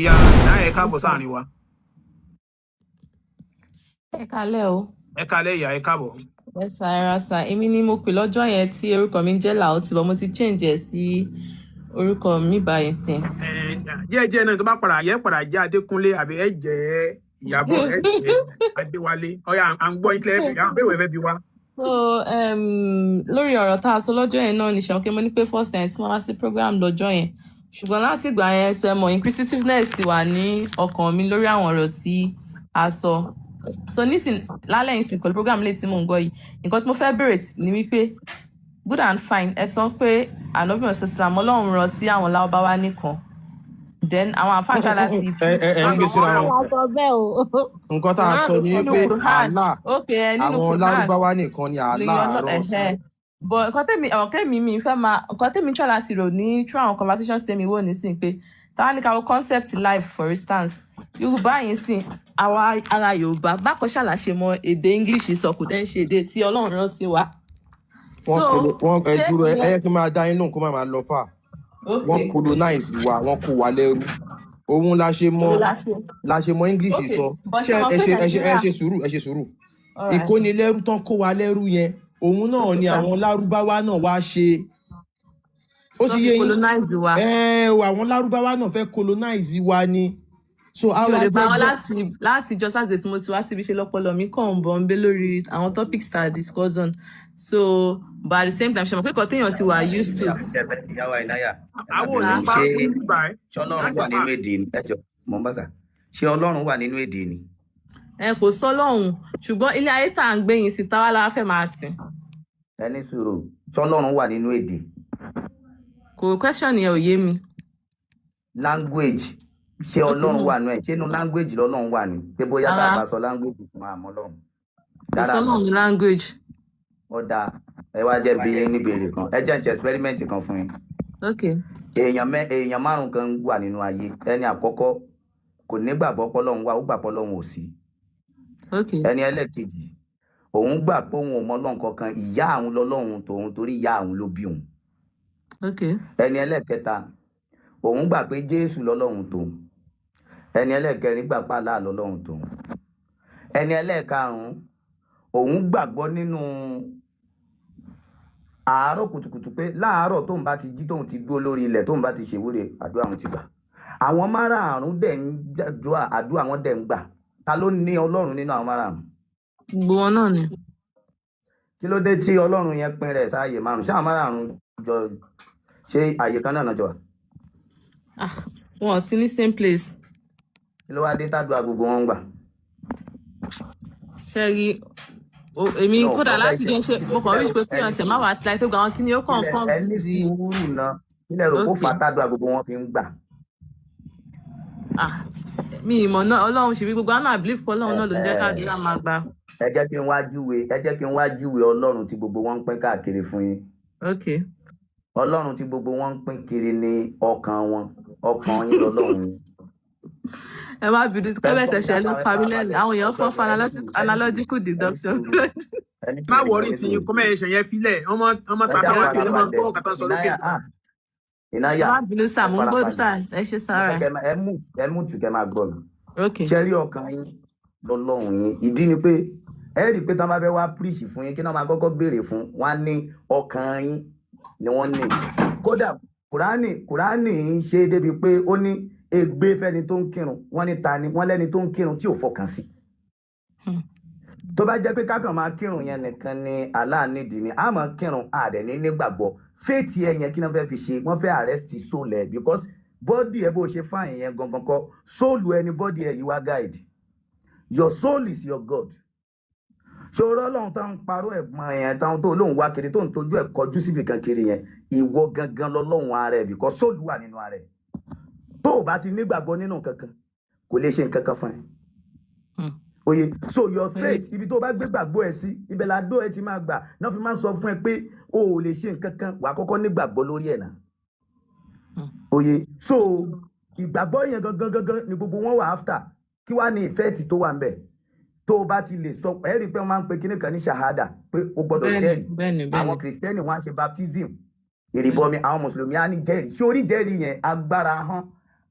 Ìyá Ìnáyà, ẹ káàbọ̀ sáàrin wa. Ẹ kálẹ́ o. Ẹ kálẹ́ ìyá, ẹ káàbọ̀. Ẹ sà, ẹ ra sà. Èmi ni mo pè lọ́jọ́ yẹn tí orúkọ mi ń jẹ́ Làótì, but mo ti change ẹ̀ sí orúkọ mi báyìí sìn. Ẹ díẹ̀ díẹ̀ náà, tó bá padà yẹ padà jẹ́ Adékúnlé àbí ẹ jẹ́ Ìyábọ̀, ẹ jẹ́ Adéwálé. Ọyà, à ń gbọ́ ilẹ̀ àwọn bẹ́ẹ̀ wẹ̀ fẹ́ bí wa. So lórí ọ̀rọ̀ tá a sọ lọ́jọ́ yẹn náà ní ṣe ọ̀kẹ́ mo ní pé first time tí wọ́n wá sí program lọ́jọ́ yẹn, ṣùgbọ́n láti ìgbà yẹn ṣe mọ̀ inquisitiveness ti wà ní ọkàn mi lórí àwọn ọ̀rọ̀ tí a sọ. So nísìn lálẹ́ yìí sìn, pẹ̀lú program lè tí mò ń gbọ́ yìí, nǹkan tí mo fẹ́ bèrè ni wípé, good and fine, ẹ sọ pé Ànábì Islam, Ọlọ́run rán sí àwọn Lárúbáwá nìkan, then àwọn àfáàjà láti Ẹ ń gbé síra wọn. Wàá sọ bẹ́ẹ̀ o. Nǹkan tá a sọ ni nínú pé Quran. Allah, Ok, ẹ nínú àwọn Quran Lárúbáwá nìkan ni Allah lèèyàn rán sí. Ẹ̀hẹ́, but nǹkan tèmi ọ̀rọ̀ tèmi mi fẹ́ máa, nǹkan tèmi try láti rò ní through àwọn conversations tèmi wò nísìn pé táwa ní ká wo concept life, for instance, Yorùbá yìí sìn, àwa ará Yorùbá bákan ṣàlàṣe mọ èdè English sọ, kò dẹ́ ń ṣe èdè tí Ọlọ́run rán sí wa. Wọ́n So kolo wọ́n ẹ ṣé dúró, ẹ ìyẹn yẹ kí n máa dá yín lóhùn kó má máa lọ fà. Wọ́n colonize wa, wọ́n kó wa lẹ́rú. Òun la ṣe mọ Èwo la ṣe? La ṣe mọ English sọ. But ṣé ṣe mọ̀ ẹ pé ṣe ẹ ṣe ẹ Nàìjíríà ṣe sùúrù, ẹ ṣe sùúrù. Alright. Ìkónilẹ́rú tán kó wa lẹ́rú yẹn, òun náà ni sir. àwọn Lárúbáwá náà wá ṣe. Ó tó ti fi yé yín? Colonize wa. Ẹ o, àwọn Lárúbáwá náà fẹ́ colonize wa ni, so Mi ò àwa lè jẹ́ parọ́ gbọ́. Láti jọ Saturday tí mo ti wá síbi, ṣe lọ́pọlọ mi kàn ń bọ̀ ń bẹ lórí àwọn topics tá a discuss on. So but at the same time, ṣe mọ̀ pé kò téèyàn ti wà used to. Ìyáwó Ìnáyà, ẹ má Àwọn ò bínú. ní pa Ṣé nígbà ẹ ṣé Ọlọ́run láti wà pa nínú èdè ni? Ẹ jọ, mò ń bá sà, ṣé Ọlọ́run wà nínú èdè ni? Ẹ kò sọ lọ́hùn, ṣùgbọ́n ilé ayé tá à ń gbé yìí sí, táwa la fẹ́ máa sìn. Ẹ ní sùúrù, ṣé Ọlọ́run wà nínú èdè? Kò, question yẹn ò yé mi. Language, ṣé Ọlọ́run wà nínú ẹ̀? Ṣé inú language lọ́lọ́run wà ní, pé bóyá tá a Rárá. bá sọ language fún àmọ́ Ọlọ́run? Kò Rárá. sọ́lọ́hun ní language. Ó dáa, ẹ wá jẹ́ bí yín níbèrè kan, ẹ jẹ́ ń ṣe experiment kan fún yín. Ok. Èèyàn márùn kan wà nínú ayé. Ẹni àkọ́kọ́ kò nígbàgbọ́ pọ́lọ́run wà, ó gbà pọ́lọ́run ò sí. Ẹni ẹlẹ́ẹ̀kejì, òun gbà pé òun ò mọ Ọlọ́run kankan, ìyá àwọn lọ́lọ́run tòun torí ìyá àwọn ló bí òun. Ẹni ẹlẹ́ẹ̀kẹta, òun gbà pé Jésù lọ́lọ́run tòun. Ẹni ẹlẹ́ẹ̀kẹrin gbà pé Allah lọ́lọ́run tòun. Ẹni ẹlẹ́ẹ̀karùn-ún, òun gbàgbọ́ nínú àárọ̀ kùtùkùtù, pé láàárọ̀ tóun bá ti jí, tóun ti dúró lórí ilẹ̀, tóun bá ti ṣèwúre, àdúrà wọn ti gbà. Àwọn márààrún dẹ̀ ń gbàdúrà, àdúrà wọn dẹ̀ ń gbà. Ta ló ní Ọlọ́run nínú àwọn márààrún? Gbogbo wọn náà ni. Kí ló dé tí Ọlọ́run yẹn pín rẹ̀ sáàyè márùn? Ṣé àwọn márààrún jọ, ṣé àyè kan náà jọ wà? Ah, wọn ò sí ní same place. Kí ló wá dé tádùá gbogbo wọn ń gbà? Ṣe rí èmi No, kódà ọbẹ̀ láti jẹ jẹ́ ṣe mo kàn rí pé kéèyàn tiẹ̀ má wá síláì tó gba àwọn kíní, ó kàn kílẹ̀ kàn ẹ ní di sùúrù náà, kílẹ̀ rò kó fà á tádùá gbogbo wọn fi ń gbà? Ah, mi ìmọ̀ náà, Ọlọ́run ṣe bí gbogbo àwọn náà believe pé Ọlọ́run náà ló ń jẹ́ káàdúrà máa gbà. Ẹ jẹ́ kí n wá júwe Ọlọ́run tí gbogbo wọn ń pín káàkiri fún yín. Ok. Ọlọ́run tí gbogbo wọn ń pín kiri ní ọkàn wọn, ọkàn yín lọ́lọ́run yín. Ẹ má bínú, Ẹ gbọ́ kẹ́mẹ̀sẹ̀ mi ṣe ló dáadáa, ẹ pa mí farabalẹ̀. lẹ́rìn. Àwọn èèyàn fọ́ fún Ẹ ní sùúrù, ẹni analogical sùúrù, deduction. ẹni Má sùúrù, wọrí ẹni tí yín sùúrù. kọ́mẹ́ ẹ̀ṣẹ̀ yẹn fílẹ̀, wọ́n máa Ẹ ta já sáwọn kiri, wọ́n máa farabalẹ̀. gbọ́ nǹkan tó ń sọ lókè. Ìnáyà, ah, Ìnáyà, Ẹ má bínú sà, ẹ mo ń gbọ́ sà. farabalẹ̀. Ẹ ṣe Mo sára. fẹ́ kẹ́ ẹ mú tù kẹ́ máa gbọ́ mi. Ok. Ṣe rí ọkàn yín lọ́lọ́run yín. Ìdí ni pé ẹ rí i pé tí wọ́n bá fẹ́ wá preach fún yín, kí náà máa kọ́kọ́ béèrè fún wọn á ní ọkàn yín ni wọ́n ní. Kódà Kùránì ń ṣe é débi pé ó ní ègbé fẹ́ni tó ń kírun. Wọ́n ní ta ni? Wọ́n lẹ́ni tó ń kírun tí ò fọkàn sí. Tó bá jẹ́ pé kákan máa kírun yẹn nìkan ni Allah nídìí ni, a máa kírun, a dẹ̀ ní nígbàgbọ́. Faith ẹ yẹn, kí ni wọ́n fẹ́ fi ṣe? Wọ́n fẹ́ arrest soul ẹ, because body ẹ bó ṣe fine yẹn gangan kọ́ soul ẹ ni. Body ẹ yìí wá guide. Your soul is your God. Ṣòro Ọlọ́run tó ń parọ́ ẹ̀gbọ́n yẹn táwọn tó lóun wá kiri, tó ń tójú ẹ̀ kọjú síbi kan kiri yẹn, ìwọ gangan lọ́lọ́run ara ẹ̀, because soul wà nínú ara ẹ̀. Tó o bá ti nígbàgbọ́ nínú kankan, kò lè ṣe nǹkan kan fún ẹ. Oye, so your faith, ibi tó o bá gbé gbàgbọ́ ẹ sí, ibẹ̀ làdó ẹ ti máa gbà náà. Fi máa ń sọ fún ẹ pé o ò lè ṣe nǹkan kan, wàá kọ́kọ́ nígbàgbọ́ lórí ẹ̀ náà. Oye, so ìgbàgbọ́ yẹn gangan gangan ni gbogbo wọn wà after. Kí wàá ní effect tó wà ń bẹ̀? Tó o bá ti lè sọ, ẹ rí i pé wọ́n máa ń pe kíní kan ní ṣahada, pé o gbọ́dọ̀ jẹ́rìí. Bẹ́ẹ̀ni. Àwọn Kìrìsìtẹ́nì wọn á ṣe baptism, ìrìbọmi. Àwọn Mùsùlùmí á ní jẹ́rìí. Ṣé orí jẹ́rìí yẹn, agbára hàn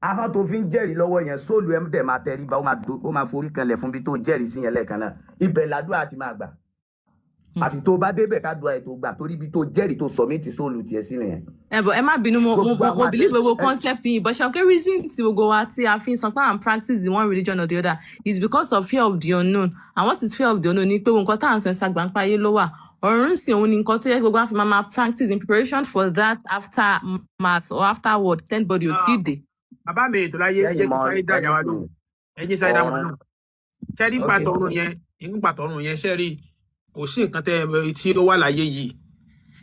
Ahọ́n tó fi ń jẹ́rìí lọ́wọ́ yẹn, soul ẹ̀ dẹ̀ máa tẹríba, ó máa forí kanlẹ̀ fún bí tó jẹ́rìí sí yẹn lẹ́ẹ̀kan náà. Ibẹ̀ làdúrà ti máa gbà. Àfi tó bá débẹ̀ kádùá ẹ̀ tó gbà, torí ibi tó jẹ́rìí tó submit soul tiẹ̀ sí nìyẹn. Ẹ bọ̀, ẹ má bínú, mo mo Gbogbo mo àwọn mo believe àdéhùn gbogbo concept yìí, but ṣe reason tí gbogbo wa tí a fi ń sọ pé à ń practice the one religion or the other is because of fear of the unknown. And what is fear of the unknown ni pé nǹkan tá à ń sọ ìsagbà ayé ló wà, ọ̀run sì òun ni nǹkan tó yẹ kí gbogbo wa fi máa máa practice in preparation for that after math or afterward ten body ò tí ì dé. Bàbá mi ètò láyé, ẹ Lẹ́yìn jẹ́ kí mọ sáré dá ìyá wa ẹni lóhùn. Ẹ jẹ́ sáré dá wọn ọ̀run. lóhùn. Ṣé nípa tọ̀run yẹn, nípa tọ̀run yẹn, ṣé rí, kò sí nǹkan tẹ́ ẹ tí ó wà láyé yìí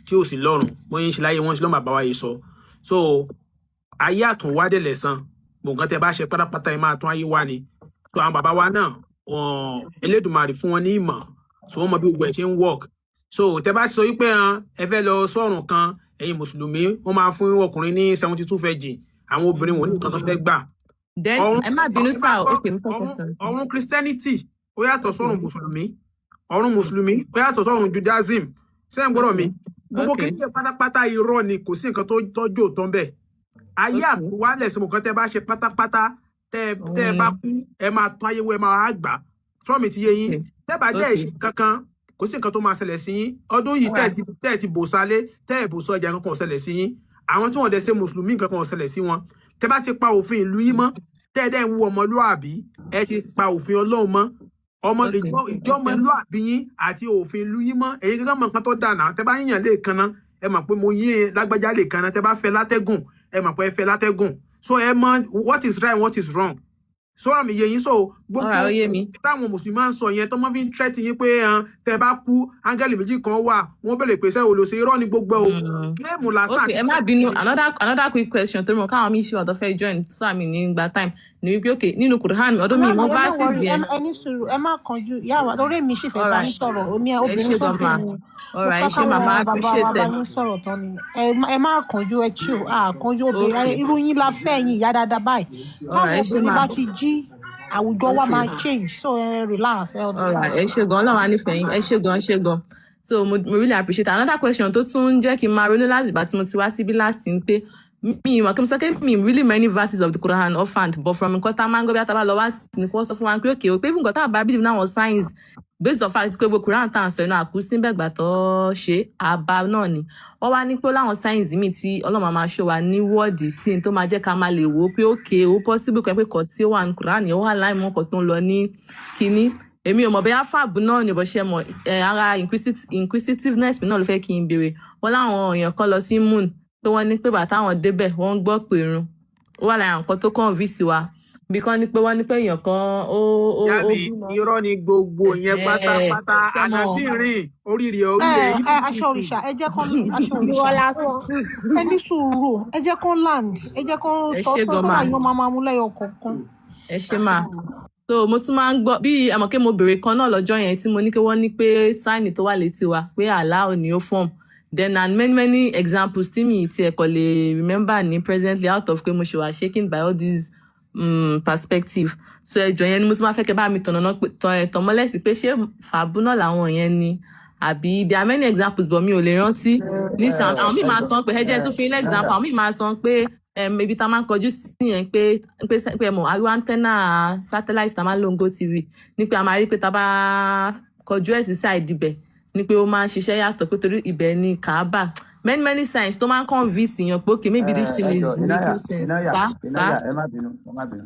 tí ò sí lọ́run. Wọ́n yín ṣe láyé, wọ́n ṣe lọ́run, bàbá wa yìí sọ. So ayé àtúnwádẹ̀ lẹ̀san. Gbogbo nǹkan tẹ́ bá ṣe pátápátá, ẹ máa tún ayé wá ni. So àwọn bàbá wa náà, wọn Elédùmarè fún wọn ní ìmọ̀, so wọ́n mọ bí gbogbo ẹ̀ ṣe ń work. So tẹ́ bá sọ wípé hàn ẹ fẹ́ lọ sọ́run kan, ẹ̀yin mùsùlùmí, wọ́n máa fún ọkùnrin ní 72 virgin, àwọn obìnrin wọn ní nǹkan tó fẹ́ gbà. Then Ọ̀run, ẹ má bínú ẹ máa sá o, gbọ́, ok, mo fẹ́ ọ̀run sọ̀rọ̀. ọ̀run Christianity ó yàtọ̀ sọ́run mùsùlùmí, ọ̀run mùsùlùmí ó yàtọ̀ sọ́run Judaism. Sẹ́yìn gbọ́dọ̀ mi, gbogbo kìíní yẹn pátápátá irọ́ ni, kò sí nǹkan tó tọ́jú òótọ́ ń bẹ̀. Ayé àtúwálẹ̀ sí nǹkan tẹ́ bá ṣe pátápátá, tẹ́ ẹ bá kú, ẹ máa tún ayé wọ, ẹ máa wá gbà. Trọ́mì ti yé yín. Tẹ́ bá jẹ́ ìṣe kankan, kò sí nǹkan tó máa ṣẹlẹ̀ sí yín. Ọdún yìí tẹ́ ẹ ti bò sálé, tẹ́ ẹ bò sọjà, nǹkan kan ò ṣẹlẹ̀ sí yín. Àwọn tí wọ́n dẹ̀ ṣe mùsùlùmí, nǹkan kan ò ṣẹlẹ̀ sí wọn. Tẹ́ bá ti pa òfin ìlú yín mọ́, tẹ́ ẹ dẹ̀ ń wu ọmọlúàbí, ẹ ti pa òfin Ọlọ́run mọ́. Ọmọ ìjọ ìjọmọlúàbí yín àti òfin ìlú yín mọ́. Èyí gẹ́gẹ́ mọ nǹkan tó dànà. Tẹ́ bá yíyàn lè kanna, ẹ mọ̀ pé mo yín lágbájá lè kanna. Tẹ́ bá fẹ́ látẹ́gùn, ẹ mọ̀ pé ẹ fẹ́ látẹ́gùn. So ẹ mọ̀ what is right, what is wrong. Sọ̀rọ̀ mi yé yín? So gbogbo Alright, ó yé mi. táwọn mùsùlùmí máa ń sọ yẹn, tó máa fi ń tẹ́tí yín pé tẹ́ bá kú, áńgẹ́lì méjì kan wà, wọ́n bẹ̀rẹ̀ pé sẹ́wọ̀n ló ṣe, irọ́ ni gbogbo ẹ̀ o. Kílẹ̀mù lásán Ok, àti ẹ má bínú, another quick question torí mo káwọn mi ṣe wà tó fẹ́ join, so àmì ní gba time ni wípé, ok, nínú Quran, ọdún mi Ìyá mọ mi, ẹ má verses worry, yẹn. ẹ ní sùúrù, ẹ má kánjú. Ìyá wa, torí èmi sì fẹ́ bá yín sọ̀rọ̀, omi Ẹ obìnrin ṣé tó gan pè ma. mí. Mo Alright, fẹ́ ẹ ṣé káwọn màmá, bàbá wa appreciate bá ẹ. yín sọ̀rọ̀ tán ni. Ẹ má kánjú, ẹ chill, à kánjú obìnrin. Irú yín la fẹ́, ẹ̀yin ìyá dáadáa báyìí. Táwọn Alright, ẹ ṣé obìnrin ma. bá ti jí, àwùjọ wa máa change. So ẹ relax, ẹ understand. Alright, ẹ ṣé gan, Ọlọ́run á nífẹ̀ẹ́ yín. Ẹ ṣé gan, ẹ ṣé gan. So mo really appreciate it. Another question tó tún ń jẹ́ kí n máa ronú láti ìgbà tí mo ti wá síbí last ni pé mi ìmọ̀ kí n sọ pé mi really many verses of the Quran offhand, but from nǹkan tá a máa ń gbọ́ bí a ta bá lọ wá sí ni kí wọ́n sọ fún wa pé okay o, pé even nǹkan tá a bá believe náwọn science based on fact pé gbogbo Quran tá à ń sọ inú àkú síbẹ̀ gbà tó ṣe àbá náà ni wọ́n wá ní pé láwọn science míì tí Ọlọ́run máa ṣó wa ní wọ́ọ̀dì sí tó máa jẹ́ ká máa lè wò ó pé okay ó possible kan pé kọ́ tí ó wà ní Quran yẹn ó wà láì mọ́ ọkọ̀ tó ń lọ ní kínní. Èmi ò mọ̀ bóyá fàbù náà ni bó ṣe mọ̀ ẹ, ara inquisitiveness mi náà ló fẹ́ kí n béèrè. Wọ́n láwọn èèyàn kan lọ sí moon, pé wọ́n ní pé bàtà àwọn débẹ̀, wọ́n ń gbọ́ pèrun. Ó wà lára nǹkan tó convince wa bí kan ní pé wọ́n ní pé èèyàn kan ó ó Ìyá ó mi, bímọ. Irọ́ ni gbogbo yẹn pátápátá. Ṣé mọ̀? Ànábì rìn oríire orí Ẹ ẹ̀ ẹ aṣọ òrìṣà, ẹ jẹ́ kán aṣọ Irọ́ òrìṣà. lásán. Ẹ ní sùúrù, ẹ jẹ́ kán land, ẹ jẹ́ kán Ẹ sọ ṣé tán gan tó ma. bá yan máa máa mú lẹ́yọ kọ̀ọ̀kan. Ẹ ṣé mà. So mo tún máa ń gbọ́ bí àmọ́ pé mo béèrè kan náà lọ́jọ́ yẹn tí mo ní pé wọ́n ní pé sign tó wà létí wa pé Allah ò ní ó form then, and many many examples tí mi ti ẹ̀kọ́ lè remember ní presently out of pé mo ṣe wà shaken by all these perspective. So ẹjọ́ yẹn ni mo tún máa fẹ́ kẹ́ bá mi tọ̀nà náà tàn ẹ̀ tàn mọ́lẹ̀ sí pé ṣé fàbú náà làwọn yẹn ni àbí there are many examples, but mi ò lè rántí nísàn. Àwọn míì máa sọ pé ẹ jẹ́ tún fún yín example, àwọn míì máa sọ pé ibi tá a máa ń kọjú sí yẹn pé ẹ mọ̀ ariwo antenna satellite tá a máa ń lò ń GOtv ní pé a máa rí pé tá a bá kọjú ẹ̀ sí side ibẹ̀ ní pé ó máa ń ṣiṣẹ́ yàtọ̀, pé torí ibẹ̀ ni Kaaba. Many many signs tó máa ń convince èèyàn pé okay, maybe this thing Ẹ is jọ Inaya, making sense. Inaya, Sá sá. Inaya, ẹ má bínú, ẹ má bínú.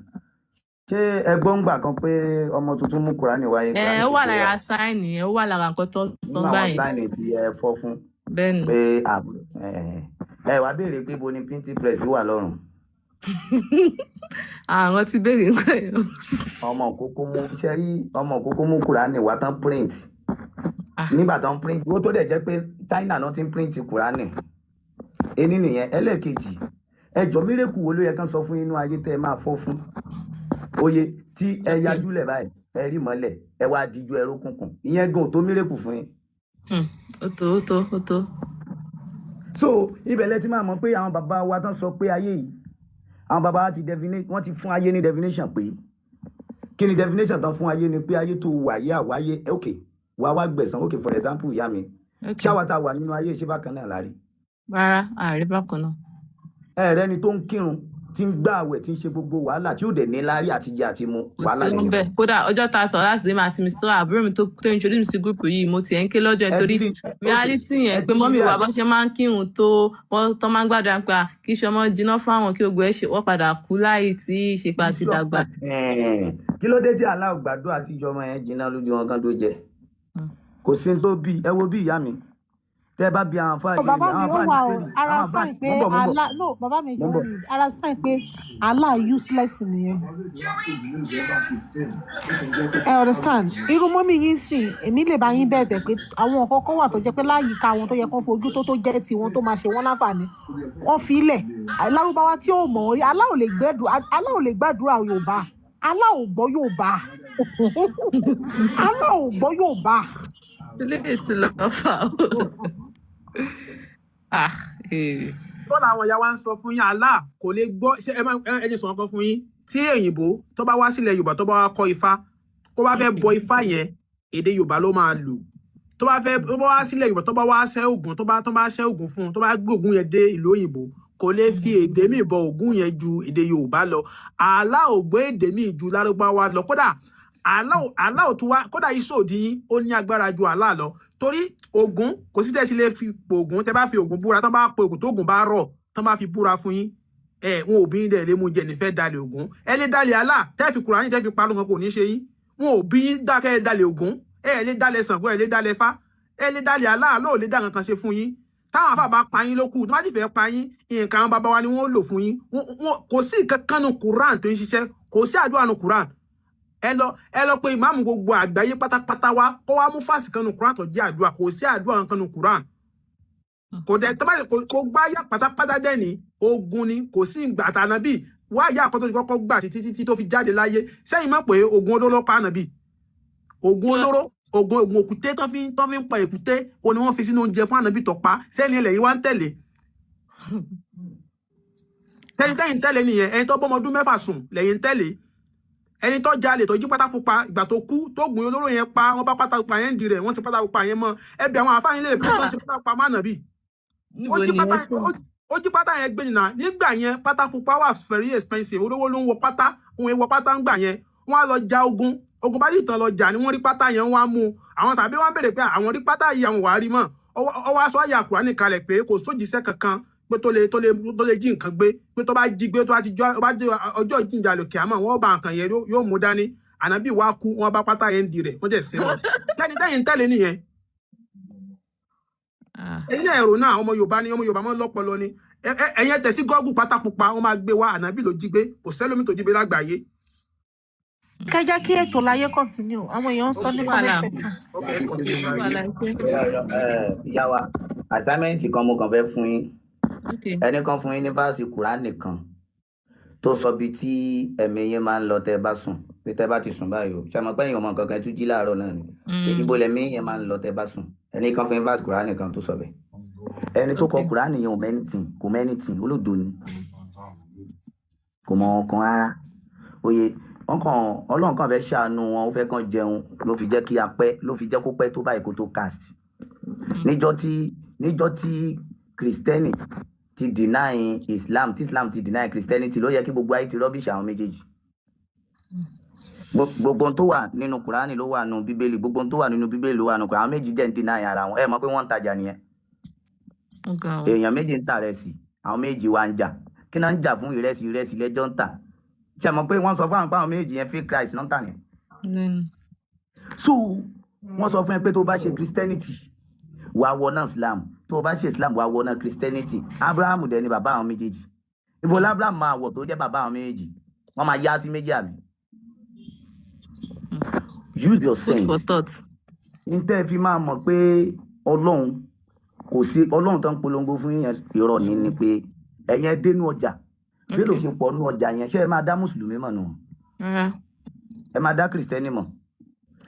Ṣé ẹ gbọ́ ń gbà kan pé ọmọ tuntun mú Kùránì wáyé, Ẹ Kùránì ó wà kékeré lára wá? sign yẹn, ó wà lára nǹkan tó sọ Nínú gbà àwọn yẹn. sign tí ẹ fọ́ fún Bẹ́ẹ̀ ni. pé ẹ wá béèrè pé bo ni printing press wà lọ́rùn. Àwọn ti béèrè nǹkan yẹn. Ọmọ kókó mú ṣe rí, ọmọ kókó mú Kùránì wá tán print. Nígbà tán print, ó tó dẹ̀ jẹ́ pé China náà ti ń print Kùránì. Ení nìyẹn. Ẹlẹ́ẹ̀kejì, ẹjọ́ miracle wo ló yẹ kán sọ fún inú ayé tẹ́ ẹ máa fọ́ fún? Oye tí ẹ yajúlẹ̀ báyìí, ẹ rí mọ́lẹ̀, ẹ wá díjú ẹrú kùnkùn. Ìyẹn gan ò tó miracle fún yín. Ó tó, ó tó, ó tó. So ibẹ̀ lẹ ti máa mọ̀ pé àwọn bàbá wa tán sọ pé ayé yìí, àwọn bàbá wa ti defini, wọ́n ti fún ayé ní definition. Pé kí ni definition tán fún ayé? Ni pé ayé tó wà yé àwáyé, ok, wà wá gbẹ̀san. Ok, for example, ìyá mi, ṣáwa tá a wà nínú ayé, ṣé bákan náà la rí? Rárá, ààrẹ bákan náà. Ẹ rẹni tó ń kírun tí ń gbààwẹ̀, tí ń ṣe gbogbo wàhálà, tí ó dẹ̀ ní láárí àti jẹ àti mu, Kò wàhálà sí nìyẹn níbẹ̀. fún. Kódà ọjọ́ tá a sọ̀rọ̀ láti dé máa ti Mr. àbúrò mi tó introduce mi sí group yìí, mo tiẹ̀ ń ké lọ́jọ́ yẹn Ẹ ti torí rí, ok, reality ẹ yẹn ti pé rí mọ́mì rí wa àbí? bọ́n ṣe máa ń kírun tó wọ́n tó máa ń gbàdúrà pé à, kí iṣẹ́ ọmọ jiná fáwọn, kí ogun ẹ̀ ṣe, wọ́n padà kú láì tí ì ṣe pa ti Iṣu dàgbà. Kí ló dé tí aláwọ̀ gbàdúrà tí ìjọmọ yẹn jiná lójú wọn kan tó jẹ? Kò sí ní tó bí ẹ wo bí ìyá mi tẹ bá bí àwọn afáàlì Bàbá rẹ, mi àwọn ó afáàlì wà o, pé ara àwọn afáàlì sign pé mò ń bọ̀, mò ń bọ̀, Allah, no, bàbá mi mò ń jọ bọ̀. mi, ara sign pé Allah useless nìyẹn. Ẹ understand, irú mọ́mì yín sìn, èmi lè bá yín bẹ́ẹ̀ tẹ̀ pé àwọn nǹkan kan wà tó jẹ́ pé láyìíká wọn tó yẹ kán fojú tó jẹ́ tiwọn tó máa ṣe wọ́n láǹfààní, wọ́n fi ilẹ̀ lárúbáwá tí ò mọ̀ rí. Allah ò lè gbẹ́dùn, Allah ò lè gbàdúrà Yorùbá, Allah ò gbọ́ Yorùbá, Allah ò gbọ́ Yorùbá. Ilé ti lọ fà ó. Ah, eh. Tó làwọn ìyá wa ń sọ fún yín, Allah kò lè gbọ́. Ṣé ẹ máa ẹ jẹ́ sọ̀rọ̀ kan fún yín? Tí òyìnbó tó bá wá sílẹ̀ Yorùbá, tó bá wá kọ́ Ifá, kó bá fẹ́ bọ Ifá yẹn, èdè Yorùbá ló máa lò. Tó bá fẹ́, tó bá wá sílẹ̀ Yorùbá, tó bá wá ṣẹ́ Ògún, tó bá ṣẹ́ Ògún fún un, tó bá gbé Ògún yẹn dé ìlú òyìnbó, kò lè fi èdè míì bọ Ògún yẹn ju èdè Yorùbá lọ. Allah ò gbé èdè míì ju Lárúbáwá lọ. Kódà Allah ò tún wá, kódà iṣẹ́ òdì yín ó ní agbára ju Allah lọ, torí Ògún kò sí tẹ́ ti lè fi pò Ògún. Tẹ́ bá fi Ògún búra, tán bá pe Ògún, tó Ògún bá rọ̀, tán bá fi búra fún yín, ẹ wọn ò bí yín dẹ̀ lè mú jẹ nífẹ̀ẹ́ dalẹ̀ Ògún. Ẹ lè dalẹ̀ Allah, tẹ́ fi Kùránì tẹ́ fi parun kan, kò ní ṣe yín. Wọn ò bí yín dákẹ́ ẹ dalẹ̀ Ògún, ẹ lè dalẹ̀ Ṣàngó, ẹ lè dalẹ̀ Ifá, ẹ lè dalẹ̀ Allah. Allah ò lè dá nǹkan ṣe fún yín. Táwọn àfáà bá pa yín lókù, tó bá sì fẹ́ pa yín, nǹkan àwọn bàbá wa ni wọ́n lò fún yín. Kò sí nǹkan kan nu Quran tó ń ṣiṣẹ́, kò sí àdúrà nu Quran. Ẹ lọ pé ìmáàmù gbogbo àgbáyé pátápátá wá, kó wá mú fásì kan nu Quran tó jẹ́ àdúrà. Kò sí àdúrà kan nu Quran, kò dẹ tó bá kò gbá yá pátápátá dẹ ní ogun ni. Kò sí ìgbà àtànàbí wá yá àkọ́tọ́ ti kọ́kọ́ gbà títí títí tó fi jáde láyé. Sẹ́yìn mọ̀ pé ogun olóró pa ànàbí, ogun olóró, ogun òkúté tó fi ń pa èkúté, òun ni wọ́n fi sínú oúnjẹ fún ànàbí tó pa. Sẹ́ni ẹlẹ́yìn wá ń tẹ̀lé tẹ́yìn tẹ́yìn tẹ́lé nìyẹn. Ẹni tó bọ́mọ ọdún 6 sùn lẹ́yìn tẹ́lé, ẹni tó jalè, tó jí pátá pupa, ìgbà tó kú tó gùn olóró yẹn pa, wọ́n bá pátá pupa yẹn ń di rẹ̀, wọ́n ti pátá pupa yẹn mọ́. Ẹbí àwọn àfáàní lè pé wọ́n ṣe pátá pupa má nàbí. Ó Níbo jí ni pátá wọ́n ti wà? Ó jí pátá yẹn gbé nìyà. Nígbà yẹn pátá pupa wà very expensive, olówó ló ń wọ pátá, òun èèwọ̀ pátá ń gbà yẹn. Wọ́n á lọ ja ogun, ogun bá dìtàn lọ jà ni wọ́n rí pátá yẹn, wọ́n á mú un. Àwọn sàbí wọn béèrè pé àwọn rí pátá yìí, àwọn wàá rí mọ́. Ọwọ́ aṣọ àyà Kùránì kalẹ̀ pé kò sójìṣẹ́ kankan pé tó lè jí nǹkan gbé, pé tó bá jí gbé, tó bá ti jọ bá jẹ ọjọ́ ìjíǹjà lòkè, àmọ́ wọ́n bá nǹkan yẹn yóò mú dání. Ànábì wa kú, wọ́n bá pátá yẹn ń di rẹ̀, wọ́n dẹ̀ sin wọn. Tẹ́ni tẹ́yìn tẹ́lẹ̀ nìyẹn. Ah. Ẹ̀yin ẹ̀rọ náà, ọmọ Yorùbá ni, ọmọ Yorùbá máa ń lọ́pọlọ ni. Ẹ̀yin tẹ̀ sí gọ́gù, pátá pupa wọ́n máa gbé wá. Ànábì ló jí gbé, kò sẹ́lómi tó jí gbé lágbàáyé. Kẹ jẹ́ kí ètò láyé continue, àwọn èèyàn ń sọ ní comment Wàhálà. section. Ok, ẹ continue báyìí. Wàhálà pé. Ìyá wa, assignment kan mo kàn fẹ́ fún yín. Ok. Ẹnì kan fún yín ní verse Kùránì kan tó sọ bí tí ẹ̀mí yín máa ń lọ tẹ́ ẹ bá sùn, pé tẹ́ ẹ bá ti sùn báyìí o, ṣe mọ̀ pé èèyàn mọ nǹkan kan tún jí láàárọ̀ náà ni, pé ibo lẹ̀mí yẹn máa ń lọ tẹ́ ẹ bá sùn. Ẹnì kan fún yín verse Kùránì kan tó sọ bẹ́ẹ̀. Ẹni tó kọ Kùránì yẹn ò mọ anything, kò mọ anything, olódo ni, kò mọ ọkàn rárá. Oye wọn kàn, Ọlọ́run kàn fẹ́ ṣàánú wọn, ó fẹ́ kàn jẹun, ló fi jẹ́ kí a pẹ́, ló fi jẹ́ kó pẹ́ tó báyìí kó tó cast. Níjọ́ tí Kristẹni ti deny Islam, tí Islam ti deny Christianity, ló yẹ kí gbogbo ayé ti rubbish àwọn méjèèjì. Gbogbo ohun tó wà nínú Kùránì ló wà nínú Bíbélì, gbogbo ohun tó wà nínú Bíbélì ló wà nínú Kùránì. Àwọn méjì dẹ̀ ń deny ara wọn. Ẹ mọ̀ pé wọ́n ń tajà nìyẹn. Ó ga o. Èèyàn méjì ń ta ìrẹsì, àwọn méjì wá ń jà. Kí náà ń jà fún? Ìrẹsì, ìrẹsì lẹ́jọ́ ń tà. Ṣe mọ̀ pé wọ́n sọ fún àwọn pé àwọn méjì yẹn fake Christ náà ń tà nìyẹn? So wọ́n sọ fún ẹ pé tó bá ṣe Christianity, wàá wọ náà Islam, tó bá ṣe Islam, wàá wọ náà Christianity. Abraham dẹ̀ ni bàbá àwọn méjèèjì. Ibo l'Abraham máa wọ̀ tó jẹ́ bàbá àwọn méjèèjì? Wọ́n máa yá sí méjì, àbí? Use your Food for sense. thought. N tẹ́ ẹ fi máa mọ̀ pé Ọlọ́run kò sí, Ọlọ́run tó ń polongo fún yín yẹn irọ́ ni pé ẹ̀yin ẹ dénú ọjà bí ló ṣe pọ̀ nú ọjà yẹn, ṣé ẹ máa dá mùsùlùmí mọ̀ nù? Rárá. Ẹ máa dá kìrìsìtẹ́nì mọ̀?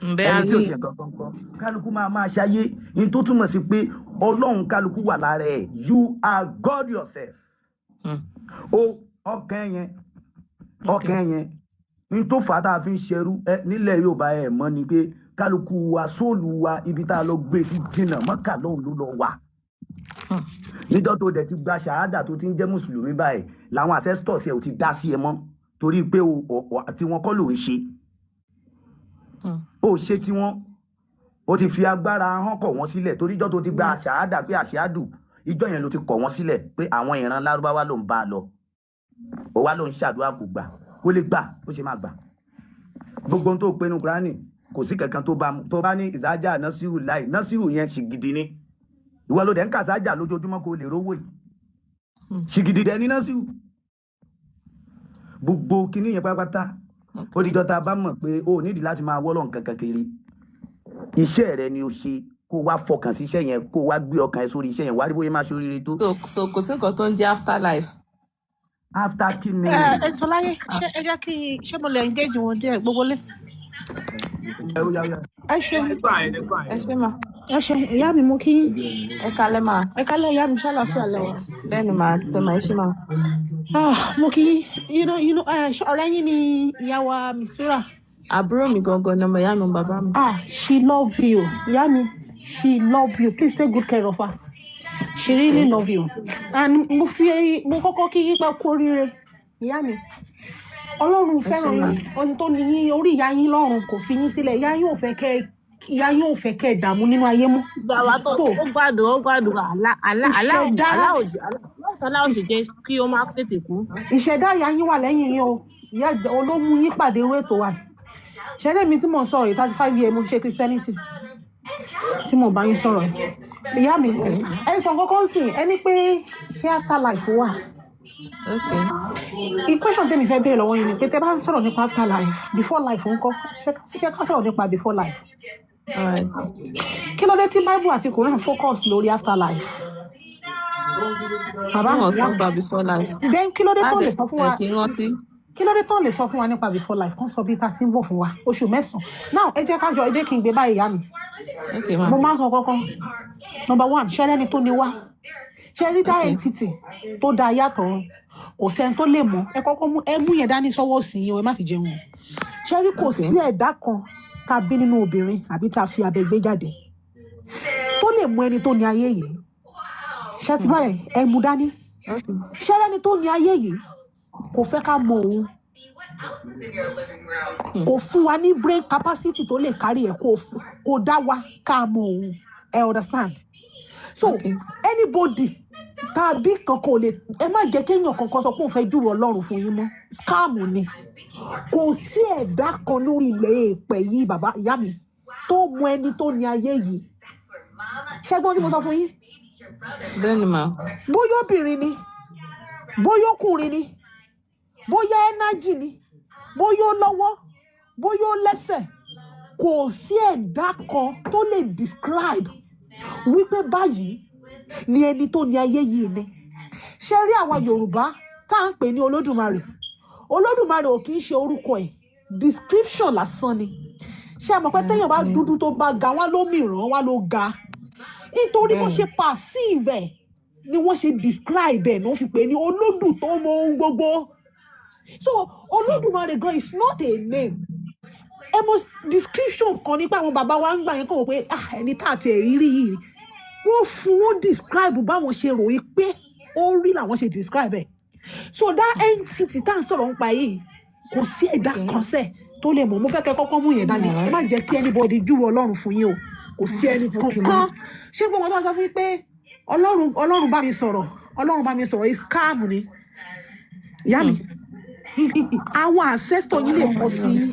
Ǹbẹ́ a Ẹni tí ò ní ṣe nǹkan kan kọ́, kálukú máa máa ṣayé ní tó túmọ̀ sí pé Ọlọ́run kálukú wà lára ẹ̀. You are God yourself. Ó ọkàn yẹn, ọkàn yẹn ní tó fà á tá a fi ń ṣerú ẹ nílẹ̀ Yorùbá. Ẹ mọ̀ ni pé kálukú wa, soul wa, ibi tá a lọ gbé sí jìnnà mọ́kà lóhùn ló lọ wà. Níjọ́ tó dẹ̀ ti gba ṣàhádà tó ti ń jẹ́ mùsùlùmí báyìí, làwọn ancestors ẹ̀ ò ti dá sí ẹ mọ́, torí pé tí wọn kọ́ ló ń ṣe. Ó ṣe tí wọ́n ó ti fi agbára ahọ́n kọ̀ wọ́n sílẹ̀, torí ìjọ́ tó ti gba ṣàhádà pé àṣàdù, ìjọ́ yẹn ló ti kọ̀ wọ́n sílẹ̀ pé àwọn ìran lárúbáwá ló ń bá a lọ. Ó wá ló ń ṣàdúrà, kò gbà, kó lè gbà ó ṣe máa gbà. Gbogbo ohun tó pinnu Kúránì kò sí kankan tó bá mu. Tó bá ní ìsájà násìrù láì násìrù yẹn ṣìgìdì ni, ìwọ ló dẹ̀ ń kàsájà lójoojúmọ́ kó lè rówó yìí. Ṣìgìdì dẹ̀ ní násìrù. Gbogbo kinní yẹn pátápátá ó di dọ́ta bá mọ̀ pé o ò nídìí láti máa wọ́lọ̀ nǹkan kan kiri. Iṣẹ́ rẹ ni o ṣe, kó wá fọkàn sí iṣẹ́ yẹn, kó wá gbé ọkàn ẹ sórí iṣẹ́ yẹn, wá rí bóyá máa ṣe oríire tó. So kò sí nǹkan tó ń jẹ́ afterlife. After kí ni? Ẹ Tọ́láyé, ṣé ẹ jẹ́ kí n ṣé mo lè engage wọn díẹ̀ gbogbo lé. Ẹ ó yá ó yá. Ẹ ṣeun. Nígbà yẹn, nígbà Ẹ yẹn. ṣé mà. Ẹ ṣeun ìyá mi, mo kí yín. Ẹ kalẹ́ mà. Ẹ kálẹ̀ ìyá mi, ṣàlàáfíà lẹ́wà. Bẹ́ẹ̀ ni mà, pé mà, ẹ ṣé mà. Ah, mo kí yín. Ṣé ọ̀rẹ́ yín ni ìyá wa Mistura? Àbúrò mi gangan ni, ọmọ ìyá mi, bàbá mi. Ah, she love you. Ìyá mi, she love you. Please take good care of her. She really love you. And mo fi mo kọ́kọ́ kí yín pé kú oríire. Ìyá mi, Ọlọ́run Ẹ ṣé fẹ́ràn mà. yín. Ohun tó ní yín orí ìyá yín lọ́run kò fi yín sílẹ̀. Ìyá yín ò fẹ́ kẹ́ ẹ dààmú nínú ayé mọ́. Bàbá tó So, ó gbádùn àlá àlá àlá òjò ìṣẹ̀dá àlá òjò àlá òsì jẹ́ kí ó má tètè kú. ìṣẹ̀dá ìyá yín wà lẹ́yìn yín o. Ìyá olómú yín pàdé irú ètò wa yìí. Ṣeré mi tí mò ń sọ̀rọ̀ yìí, 35 years mo fi ṣe Christianity tí mò ń bá yín sọ̀rọ̀ yìí. Ìyá mi, ẹ sọ kọ́kọ́ ń sìn, ẹ ní pé ṣé afterlife wà? Okay. Question tèmi fẹ́ béèrè lọ́wọ́ yín ni pé tẹ́ bá ń sọ̀rọ̀ nípa afterlife, before life ńkọ́? Ṣé ká sọ̀rọ̀ nípa before life? All right. Kí ló dé tí Bible àti Quran focus lórí afterlife? Bàbá Tí mi, wọ́n ìyá sọ mi. gba before life. Then kí ló dé tó Láti lè sọ fún ẹ̀ wa kí n rántí. kí ló dé tán lè sọ fún wa nípa before life, kán sọ bí ta ti ń bọ̀ fún wa oṣù 9 now? Ẹ jẹ́ ká jọ, ẹ jẹ́ kí n gbé báyìí, ìyá mi. Okay ma. Mo máa ń sọ kọ́kọ́, number one, ṣẹ́rẹ́ ni tó ní wá ṣẹ́rí dá entity tó dá yàtọ̀ ọ̀run, kò sẹ́ni tó lè mọ̀. Ẹ kọ́kọ́ mú, ẹ mú yẹn dání sọ́wọ́ sí yín o, ẹ má fi jẹun o. Ṣẹ́rí kò sí ẹ̀dá kan tá a bí nínú obìnrin àbí tá a fi abẹ gbé jáde tó lè mú ẹni tó ní ayé yìí. Ṣẹ́ ti báyìí, ẹ mú dání. Ṣẹ́rẹ́ ni tó ní ayé yìí kò fẹ́ ká mọ òun, kò fún wa ní brain capacity tó lè kárí ẹ, kò dá wa ká mọ òun. Ẹ understand? So anybody tàbí kankan ò lè, ẹ má jẹ́ kéèyàn kankan sọ pé òun fẹ́ júwèé Ọlọ́run fún yín mọ́, scam ni. Kò sí ẹ̀dá kan lórí ilẹ̀ èèpẹ̀ yìí, bàbá ìyá mi, tó mọ ẹni tó ní ayé yìí. Ṣẹ́gbọ́n tí mo sọ fún yín? Bẹ́ẹ̀ ni mà. Bóyá obìnrin ni, bóyá ọkùnrin ni, bóyá energy ni, bóyá ó lọ́wọ́, bóyá ó lẹ́sẹ̀, kò sí ẹ̀dá kan tó lè describe wípé báyìí ni ẹni tó ní ayé yìí ni. Ṣé rí àwa Yorùbá tá à ń pè ní Olódùmarè, Olódùmarè ò kì í ṣe orúkọ ẹ̀, description lásán ni. Ṣé ẹ mọ̀ pé téèyàn bá dúdú tó bá ga, wá ló mìíràn, wá ló ga, nítorí bó ṣe perceive ẹ̀ ni wọ́n ṣe describe ẹ̀ ní wọ́n fi pè é ní olódù tó mọ ohun gbogbo. So Olódùmarè gan is not a name. Ẹ mọ description kan nípa àwọn bàbá wa ń gbà yẹn kàn wọ́n pé ah, ẹni tá àti ẹ̀rí rí yìí, wọ́n fún wọn describe báwọn ṣe ròyìn pé ó rí làwọn ṣe describe ẹ̀. So that entity tá à ń sọ̀rọ̀ nípa yìí, kò sí ẹ̀dá kan sẹ̀ tó lè mọ̀. Mo fẹ́ kẹ́ kọ́kọ́ mú yẹn dání. Ẹ má jẹ́ kí anybody júwe Ọlọ́run fún yín o. Kò sí ẹni kankan. Ṣé gbogbo wọn tó wá sọ fún yín pé Ọlọ́run, Ọlọ́run bá mi sọ̀rọ̀, Ọlọ́run bá mi sọ̀rọ̀ yìí, scam ni. Ìyá mi, àwọn ancestor yín lè kọ sí yín.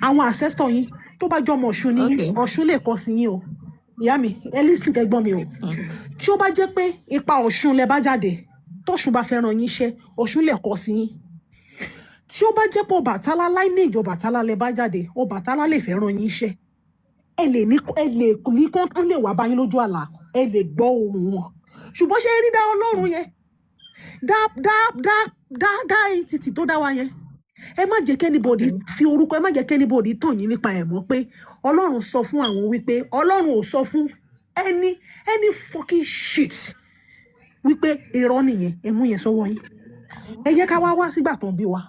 Àwọn ancestor yín, tó bá jọmọ Ọ̀ṣun ní yín, Ọ̀ṣun lè kọ sí yín o. Ìyá mi, ẹ lísìn kẹgbọ́n mi o. Tí ó bá jẹ́ pé ipa Ọ̀ṣun lẹ bá jáde, tọ́ṣun bá fẹ́ràn yín iṣẹ́, Ọ̀ṣun lè kọ sí yín. Tí ó bá jẹ́ pé Ọbàtálá lineage Ọbàtálá lẹ bá jáde, Ọbàtálá lè fẹ́ràn yín iṣẹ́. Ẹ lè ní kán lè wá bá yín lójú àlá, ẹ lè gbọ́ ohùn wọn. Ṣùgbọ́n ṣé rí dá Ọlọ́run yẹn, dá dá dá dá dá entity tó dá wa yẹn, ẹ má jẹ́ k'anybody fi orúkọ, ẹ má jẹ́ k'anybody tàn yín nípa ẹ̀ mọ́ pé Ọlọ́run sọ fún àwọn, wípé Ọlọ́run ò sọ fún any fucking shit, wípé irọ́ nìyẹn. Ẹ mú yẹn sọ́wọ́ yín. Ẹ jẹ́ ká wá wá sígbà tó ń bí wa.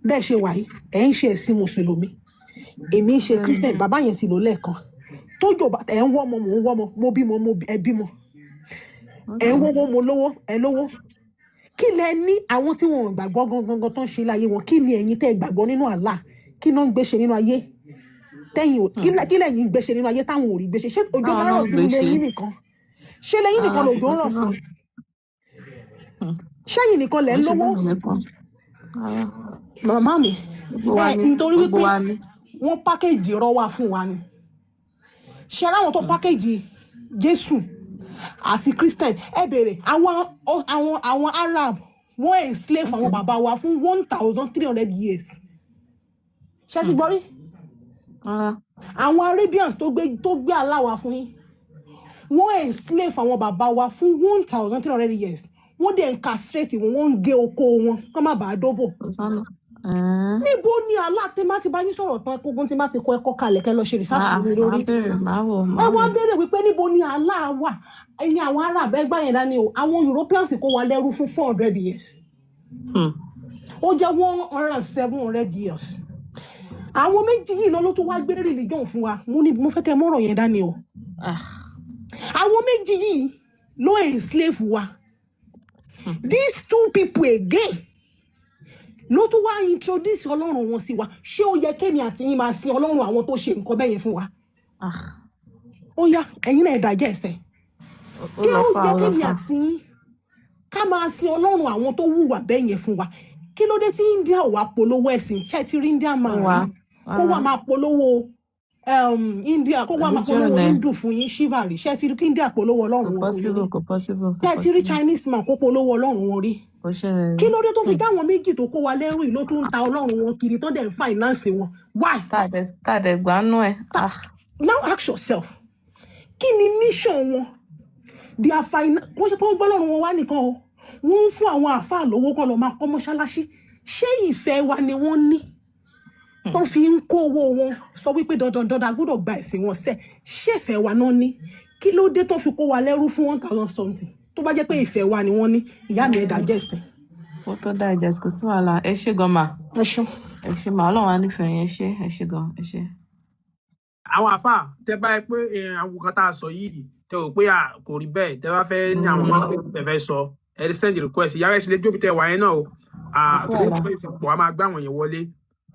Bẹ́ẹ̀ ṣe wà yìí, ẹ̀ ń ṣe ẹ̀sìn mùsùlùmí, èmi ń ṣe Christian. Bàbá yẹn ti lò lẹ́ẹ̀kan tójò ẹ̀ ń wọ́mọ, mò ń wọ́mọ, mo bímọ, ẹ bímọ. Ẹ̀ ń Okay. wówó, mo lówó, ẹ lówó. Kí lẹ ní àwọn tí wọn ò gbàgbọ́ gangan tó ń ṣe láyé wọn? Kí ni ẹ̀yin tẹ́ ẹ gbàgbọ́ nínú Allah, kí ló ń gbé ṣe nínú ayé tẹ́yìn ò kí lẹ̀yin ń gbé ṣe nínú ayé táwọn ò rí gbé ṣe? Ṣé òjò Táwọn máa ń náà rọ̀ ń sínú gbé ilé ṣe. yín nìkan? Ṣé lẹ́yìn nìkan Rárá, kò lòjò ń rọ̀ sí? possible. Ṣẹ́yìn nìkan lẹ̀ Kò ń ń ṣe lówó? bẹ́ẹ̀ nìkan. Rárá. Màmá mi, Gbogbo wa ẹ ni. nítorí Gbogbo wípé wa ni. wọ́n pákéjì irọ́ wá fún wa ni. Ṣe ráwọn tó pákéjì Jésù àti Christian, ẹ béèrè àwọn Arab, wọ́n enslave àwọn bàbá wa fún 1300 years. Ṣé ti gbọ́ rí? Rárá. Àwọn Arabians tó gbé Allah wá fún yín, wọ́n enslave àwọn bàbá wa fún 1300 years. Wọ́n dẹ̀ incarcerate wọn, wọ́n ń gé oko wọn kọ́ má bàa dóbò. Kò sọ́nà. Ẹ̀ẹ́n. Níbo ni Allah tí má ti bá yín sọ̀rọ̀ tán, gbogbo tí má ti kọ ẹ̀kọ́ kalẹ̀, kẹ́ lọ ṣe research Màá lórí màá lórí. béèrè, màá wò, Ẹ màá wá wò. béèrè wípé níbo ni Allah wà. Ẹ̀yin àwọn Arab, ẹgbà yẹn dání o. Àwọn Europeans kó wa lẹ́rú fún 400 years. Ó jẹ́ 1 700 years. Àwọn méjì yìí náà ló tún wá gbé religion fún wa. Mo ní mo fẹ́ kẹ́ mọ́rọ̀ yẹn dání o. Ah. Àwọn méjì yìí ló enslave wa. These two people again ló tún wá introduce ọlọ́run wọn sí wa. Ṣé ó yẹ kémi àti yín máa sin ọlọ́run àwọn tó ṣe nǹkan bẹ́ẹ̀ yẹn fún wa? Ah. Ó yá, ẹ̀yin náà ẹ digest ẹ̀. Ó Kí lọ ó fà, yẹ ó lọ kémi fà. àti yín ká máa sin ọlọ́run àwọn tó hùwà bẹ́ẹ̀ yẹn fún wa? Kí ló dé tí India ò wá polówó ẹ̀sìn? Ṣé ẹ ti rí India Ó man wà. rí kó wá Rárá. máa polówó India, kó wá máa Religion polówó ẹ̀. Hindu fún yín, Shiva rí? Ṣé ẹ ti rí kí India polówó Kò ọlọ́run wọn fún yín possible, rí? kò possible, kò Ṣé ẹ ti rí possible. Chinese man kó polówó ọlọ́run wọn rí? Kò ṣẹlẹ̀ Kí rí. ló dé tó fi jáwọn méjì tó kó wa lẹ́rù yìí ló tún ń ta ọlọ́run wọn kiri, tán dẹ̀ ń finance wọn? Why? Tá a dẹ̀ gbánú ẹ̀. Ta Ah. Now ask yourself, kí ni mission wọn? They are wọ́n ṣe pé wọ́n gbọ́ lọ́run wọn wá nìkan o, wọ́n ń fún àwọn àáfàá lówó kọ́ lọ́ọ́ máa kọ́ mọ́ṣáláṣí. Ṣé ìfẹ́ wa ni wọ́n ní tó fi ń kó owó wọn sọ wípé dandan dandan a gbọ́dọ̀ gba ẹ̀sìn wọn sẹ́? Ṣé ìfẹ́ wa náà ní? Kí ló dé tó fi kó wa lẹ́rú fún 1000 something? Tó bá jẹ́ pé ìfẹ́ wa ni wọ́n ní, ìyá mi, ẹ̀ digest ẹ̀. Ó tó digest, kò sí wàhálà. Ẹ ṣé gan mà. Ẹ ṣeun. Ẹ ṣé mà, Ọlọ́run á nífẹ̀ẹ́ yín. Ẹ ṣé, ẹ ṣé gan, ẹ ṣé. Àwọn àfà tẹ bá yẹ pé àwọn kan tá a sọ yìí, tẹ rò pé à kò rí bẹ́ẹ̀, tẹ bá fẹ́ ní àwọn kan tẹ fẹ́ sọ, ẹ lè send request. Yàrá ẹ sì lè jóbi tẹ wà yẹn náà o. Kò sí Torí wàhálà. pé ìfipò a máa gbá àwọn yẹn wọlé.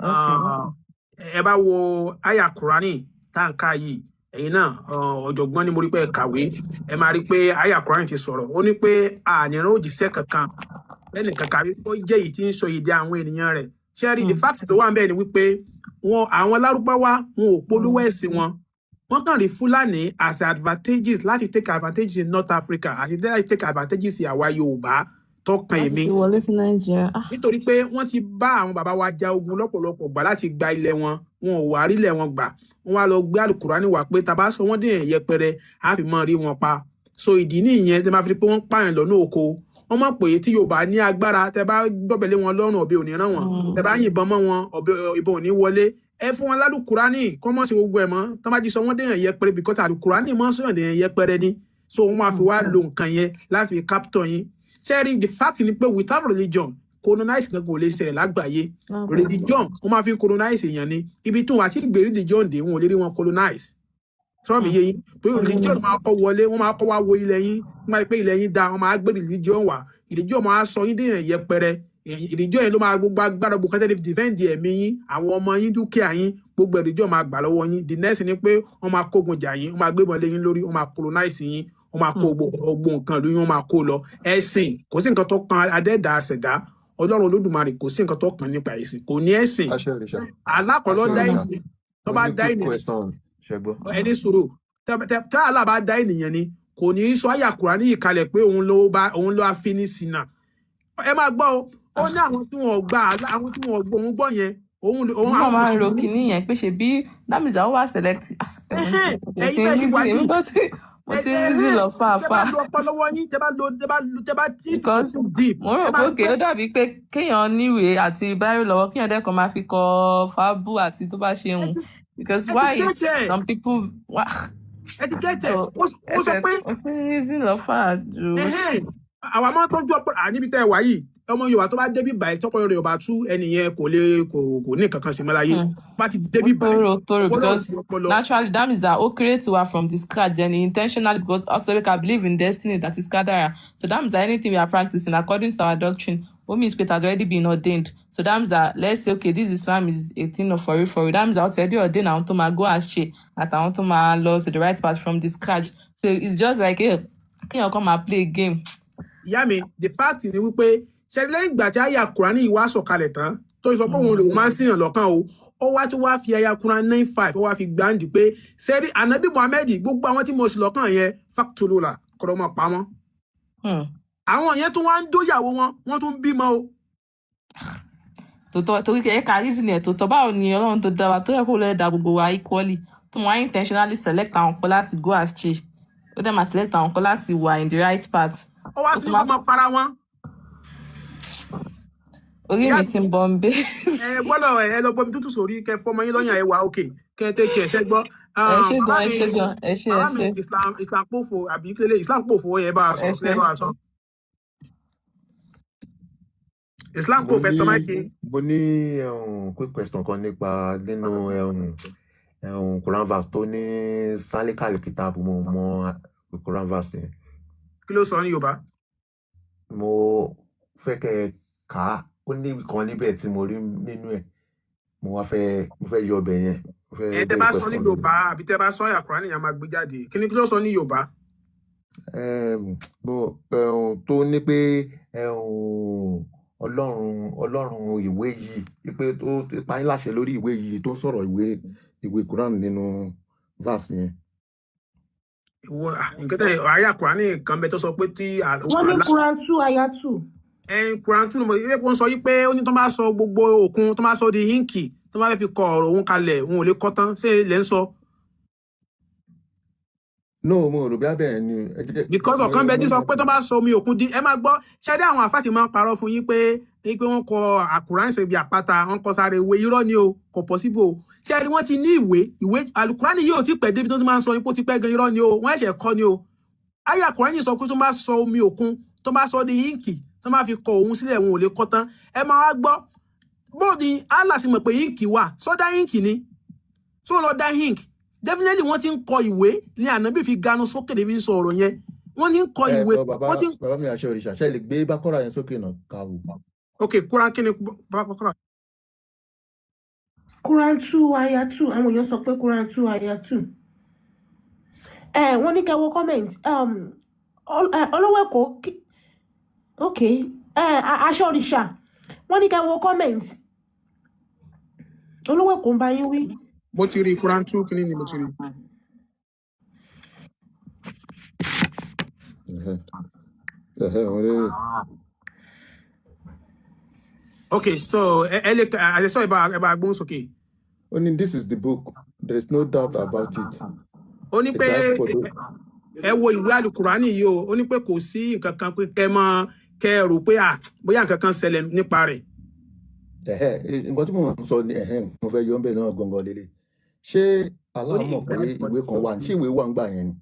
Okay. Ẹ bá wo àyà Kùránì tá à ń ká yìí, ẹ̀yin náà ọ̀jọ̀gbọ́n ni mo rí pé ẹ kàwé, ẹ máa rí pé àyà Kùránì ti sọ̀rọ̀. Ó ní pé àníran òjìṣẹ́ kankan lẹ́nì kankan àbí ó jẹ́ èyí tí ń sọ èdè àwọn ènìyàn rẹ̀. Ṣé rí, the fact tó wà ń bẹ̀ ni wípé wọn àwọn Lárúbáwá, wọn ò polówó ẹ̀sìn wọn. Wọ́n kàn rí Fúlàní as advantages láti take advantages in North Africa àti láti take advantages àwa Yorùbá tọkàn Láti èmi fi wọlé sí Nàìjíríà. Ah. nítorí pé wọ́n ti bá àwọn bàbá wa ja ogun lọ́pọ̀lọpọ̀ gbà láti gba ilẹ̀ wọn. Wọn ò wá rílẹ̀ wọn gbà, wọ́n wá lọ gbé àlùkùránì wá pé tàbá sọ wọ́n dèèyàn yẹpẹrẹ, á fi mọ́ rí wọn pa. So ìdí nìyẹn tẹ máa fi rí pé wọ́n pààyàn lọ́nà oko. Wọ́n mọ̀ pé tí Yorùbá ní agbára, tẹ bá gbọ́bẹ̀lé wọn lọ́rùn, ọ̀bẹ ò ní ràn wọ́n. Tẹ bá yìnbọn mọ́ wọn, ọ̀bẹ ìbọn ò ní wọlé. Ẹ fún wọn lálùkùránì kọ́ mọ́ sí gbogbo ẹ̀ mọ́ tọ́ bá ti sọ wọ́n dèèyàn yẹpẹrẹ, because àlùkùránì mọ́ sọ̀yàn dèèyàn yẹpẹrẹ ni. So wọ́n máa fi wá lo nǹkan yẹn láti fi capture yín. Ṣẹ́rí, the fact ni pé without religion, colonize kankan ò lè ṣẹlẹ̀ lágbàáyé. Religion, wọ́n máa fi colonize èèyàn ni. Ibi tí wọn àti gbé religion dé, wọn ò lè rí wọn colonize. Sọ́rọ̀ mi yé yín pé religion máa kọ́ wọlé, wọ́n máa kọ́ wá wo ilẹ̀ yín, wọ́n máa rí pé ilẹ̀ yín da, wọ́n máa gbé religion wá. Religion máa sọ yín déèyàn yẹpẹrẹ. Religion yẹn ló máa gbogbo agbára, gbogbo kẹ́tẹ́ defend ẹ̀mí yín, àwọn ọmọ yín, dúkìá yín, gbogbo religion máa gbà lọ́wọ́ yín. The next ni pé wọ́n máa kógun jà yín, wọ́n máa gbébọn lé yín lórí, wọ́n máa colonize yín, wọ́n máa kó gbogbo nǹkan ìlú yín, wọ́n máa kó lọ. Ẹ̀sìn, kò sí nǹkan tó kan adẹ́dàá àṣẹ̀dá Ọlọ́run Olódùmarè, kò sí nǹkan tó kàn nípa ẹ̀sìn, kò ní ẹ̀sìn. Àṣẹ òrìṣà. Alákọ̀ọ́lọ́ Àṣẹ dá òrìṣà. ènìyàn tó Mo bá ní dá quick ènìyàn question, ṣẹgbọ́. Ẹni sùúrù, tẹ Allah bá dá ènìyàn ni kò ní í sọ àyà Kùránì yìí kalẹ̀ pé òun ló bá òun ló afinisinà. Ẹ máa gbọ́ o, ó ní àwọn tí wọn ò gbà, àwọn tí wọn ò gbọ́ òun gbọ́ yẹn, òun òun Èmi náà àwọn máa ń ro mùsùlùmí. kinní yẹn pé ṣebí that means àwọn wà select. Ẹhẹ́n, Mo ẹ̀yin ti ń bẹ́ẹ̀ ṣe wà reason, èmi yìí gan ti mo ti ń reason lọ tẹ bá fàáfàá. lo ọpọlọ yín, tẹ bá think Because too deep, mo rò ẹ pé máa rí òkè pé ó dàbí pé kéèyàn níwèé àti bírò lọ́wọ́, kéèyàn dẹ́kun máa fi kọ fábù àti tó bá ṣe ẹ hùn ti because ẹ ti why is get ẹ some people wá ẹ ti get ẹ. So Ó sọ ẹsẹ̀ pé mo ti ń reason lọ fà ju. Ẹhẹ́n, àwa máa ń tọ́jú ọpọlọ níbi tẹ́ ẹ wà yìí. Ọmọ Yorùbá tó bá débi báyìí tọpọ Yorùbá tú ẹni yẹn kò lè kò ní nǹkan kan ṣe mọ́ láyé. Bá ti débi báyìí Toro, toro, ó gbọ́dọ̀ because fi ọpọlọ. naturally that means that ó create wa from the scratch, then intentionally, because also we can believe in destiny, that is Kadara. So that means that anything we are practicing according to our doctrine, ó means it has already been ordained. So that means that let's say, okay, this Islam is a thing of for real, for real. That means that ó ti already ordained àwọn tó máa go astray àtàwọn tó máa lọ to the right path from the scratch. So it's just like, hey, kéèyàn kàn máa play game. Ìyá mi, the fact ni wípé ṣe lẹ́yìn ìgbà tí àyà Kùránì yìí wá sọ̀kalẹ̀ tán tó sọ pé òun lòun máa ń sìyàn lọ́kàn o, ó wá tún wá fi àyà Kùránì 9:5, ó wá fi gbáǹdì pé sẹ́rí Ànábì Muhammed, gbogbo àwọn tí mo sì lọ́kàn yẹn fàtúlùlà kọ́rọ́ mọ́ pamọ́. Àwọn yẹn tún wá ń dóyàwó wọn, wọ́n tún bímọ o. Tòótọ́, torí kẹ́ ká reason ẹ̀ tòótọ́, báwo ni Ọlọ́run tó dá wa tó yẹ kó lè dá gbogbo wa equally tó máa intentionally select àwọn kan láti go astray, ó dẹ̀ máa select àwọn kan láti wà in the right path? Ó wá Ó tún tún ní kó máa máa para wọn. Orí Ìyá mi ti ń bọ̀ ń bẹ́. Ẹ gbọ́dọ̀ ẹ lọ gbọmi tútù sórí kẹ fọmọ yín lọ́yàn, ẹ wà òkè kẹ tẹ kẹ ṣẹ gbọ́. Ẹ ṣé Bàbá gan, ẹ mi, ṣé gan, ẹ ṣé, ẹ bàbá mi, ṣé. Islam pòfo àbí kílẹ̀ Islam pòfo, ẹ bá a Ẹ sọ̀rọ̀ ṣé. sílẹ̀, ẹ bá a sọ. Islam Mo pòfo ẹ ní tọ́ máìkì. Mo ní quick question kan nípa nínú Quran verse tó ní Salikal Kitab. Mo mọ Quran verse yẹn. Kí ló sọ ní Yorùbá? Mo fẹ́ kẹ́ ẹ kà á. Ó ní kan níbẹ̀ tí mo rí nínú ẹ̀. Mo wá fẹ́, mo fẹ́ yọ ọbẹ̀ yẹn. Mo fẹ́ Ẹ tẹ béèrè bá sọ ní question lórí. Yorùbá àbí tẹ bá sọ àyà Kùránì yẹn máa gbé jáde. Kí ni kí ló sọ ní Yorùbá? Mo tó ní pé Ọlọ́run ìwé yìí wípé ó ti pa yín láṣẹ lórí ìwé yìí tó ń sọ̀rọ̀ ìwé Quran nínú verse yẹn. Ìwọ nǹkan tẹ àyà Kùránì kan bẹ tó sọ pé tí Wọ́n ní Allah Quran 2 aya 2. Ẹn Quran 2 ni mo ilé kó ń sọ yí pé ó ní tó bá sọ gbogbo òkun, tó bá sọ di íǹkì, tó bá fẹ́ fi kọ ọ̀rọ̀ òun kalẹ̀, òun ò lè kọ́ tán. Ṣé ilẹ̀ ń sọ? No, mo rò bí abẹ́ ni ẹ jẹ́ Because mo ọ̀kan bẹ mo tí sọ pé tó bá sọ omi òkun di, ẹ máa gbọ́ ṣẹ́dí àwọn àfáàtì máa ń parọ́ fún yín pé wọ́n kọ àkùrán ṣe bí àpáta, wọ́n kọ sáré ìwé. Irọ́ ni o, kò possible o. Ṣẹ́dí wọ́n ti ní ìwé àlùkùránì yìí ò ti pẹ́ débi tó ti máa ń sọ ipò ti pẹ́ gan. Irọ́ ni o, wọ́n ẹ̀ṣẹ̀ kọ́ ni o. Ayé àkùránì sọ pé tó bá sọ omi òkun, tó bá sọ di íǹkì, tó bá fi kọ òun sílẹ̀, òun ò lè kọ́ tán. Ẹ máa wá gbọ́ bó ni Allah sì mọ̀ pé íǹkì wà sọ́dá íǹkì ni tó lọ dá ink. Definitely wọ́n ti ń kọ ìwé ní ànábì fi ganu sókè níbi ń sọ ọ̀rọ̀ yẹn. Wọ́n ti ń kọ Ẹ ìwé, bọ bàbá wọ́n ti ń bàbá mi àṣẹ òrìṣà ṣe lè gbé bákọ́rà yẹn sókè náà ká wò. Ok, Quran kí ni bákọ́rà? Quran 2 aya 2. Àwọn èèyàn sọ pé Quran 2 aya 2. Ẹ wọ́n ní kẹ́ wo comment. Olówó Èkó, ok. Aṣọ òrìṣà. Wọ́n ní kẹ́ wo comment. Olówó Èkó ń bá yín wí. Mo ti rí Quran 2 kí ni mo ti rí. Ẹ̀hẹ́, ẹ̀hẹ́, òun lè. Ok, so ẹ lè àṣẹsọ ẹ bá gbóhùn sókè. Ó ní, "This is the book, there is no doubt about it." Ó ní A pé guide for those. Ẹ wo ìwé alukurani yìí o. Ó ní pé kò sí nǹkan kan pé kẹ́ mọ̀ kẹ́ rò pé bóyá nǹkan kan ṣẹlẹ̀ nípa rẹ̀. Ẹ̀hẹ́, nǹkan tí mò ń sọ ni ẹ̀hẹ́ mo fẹ́ yọ ọ́ bẹ́ẹ̀ náà gangan lélẹ̀. Ṣé Ó Allah ní mọ̀ pé a guide for ìwé kan wà ní? those. Ṣé ìwé wà ń gbà yẹn ni?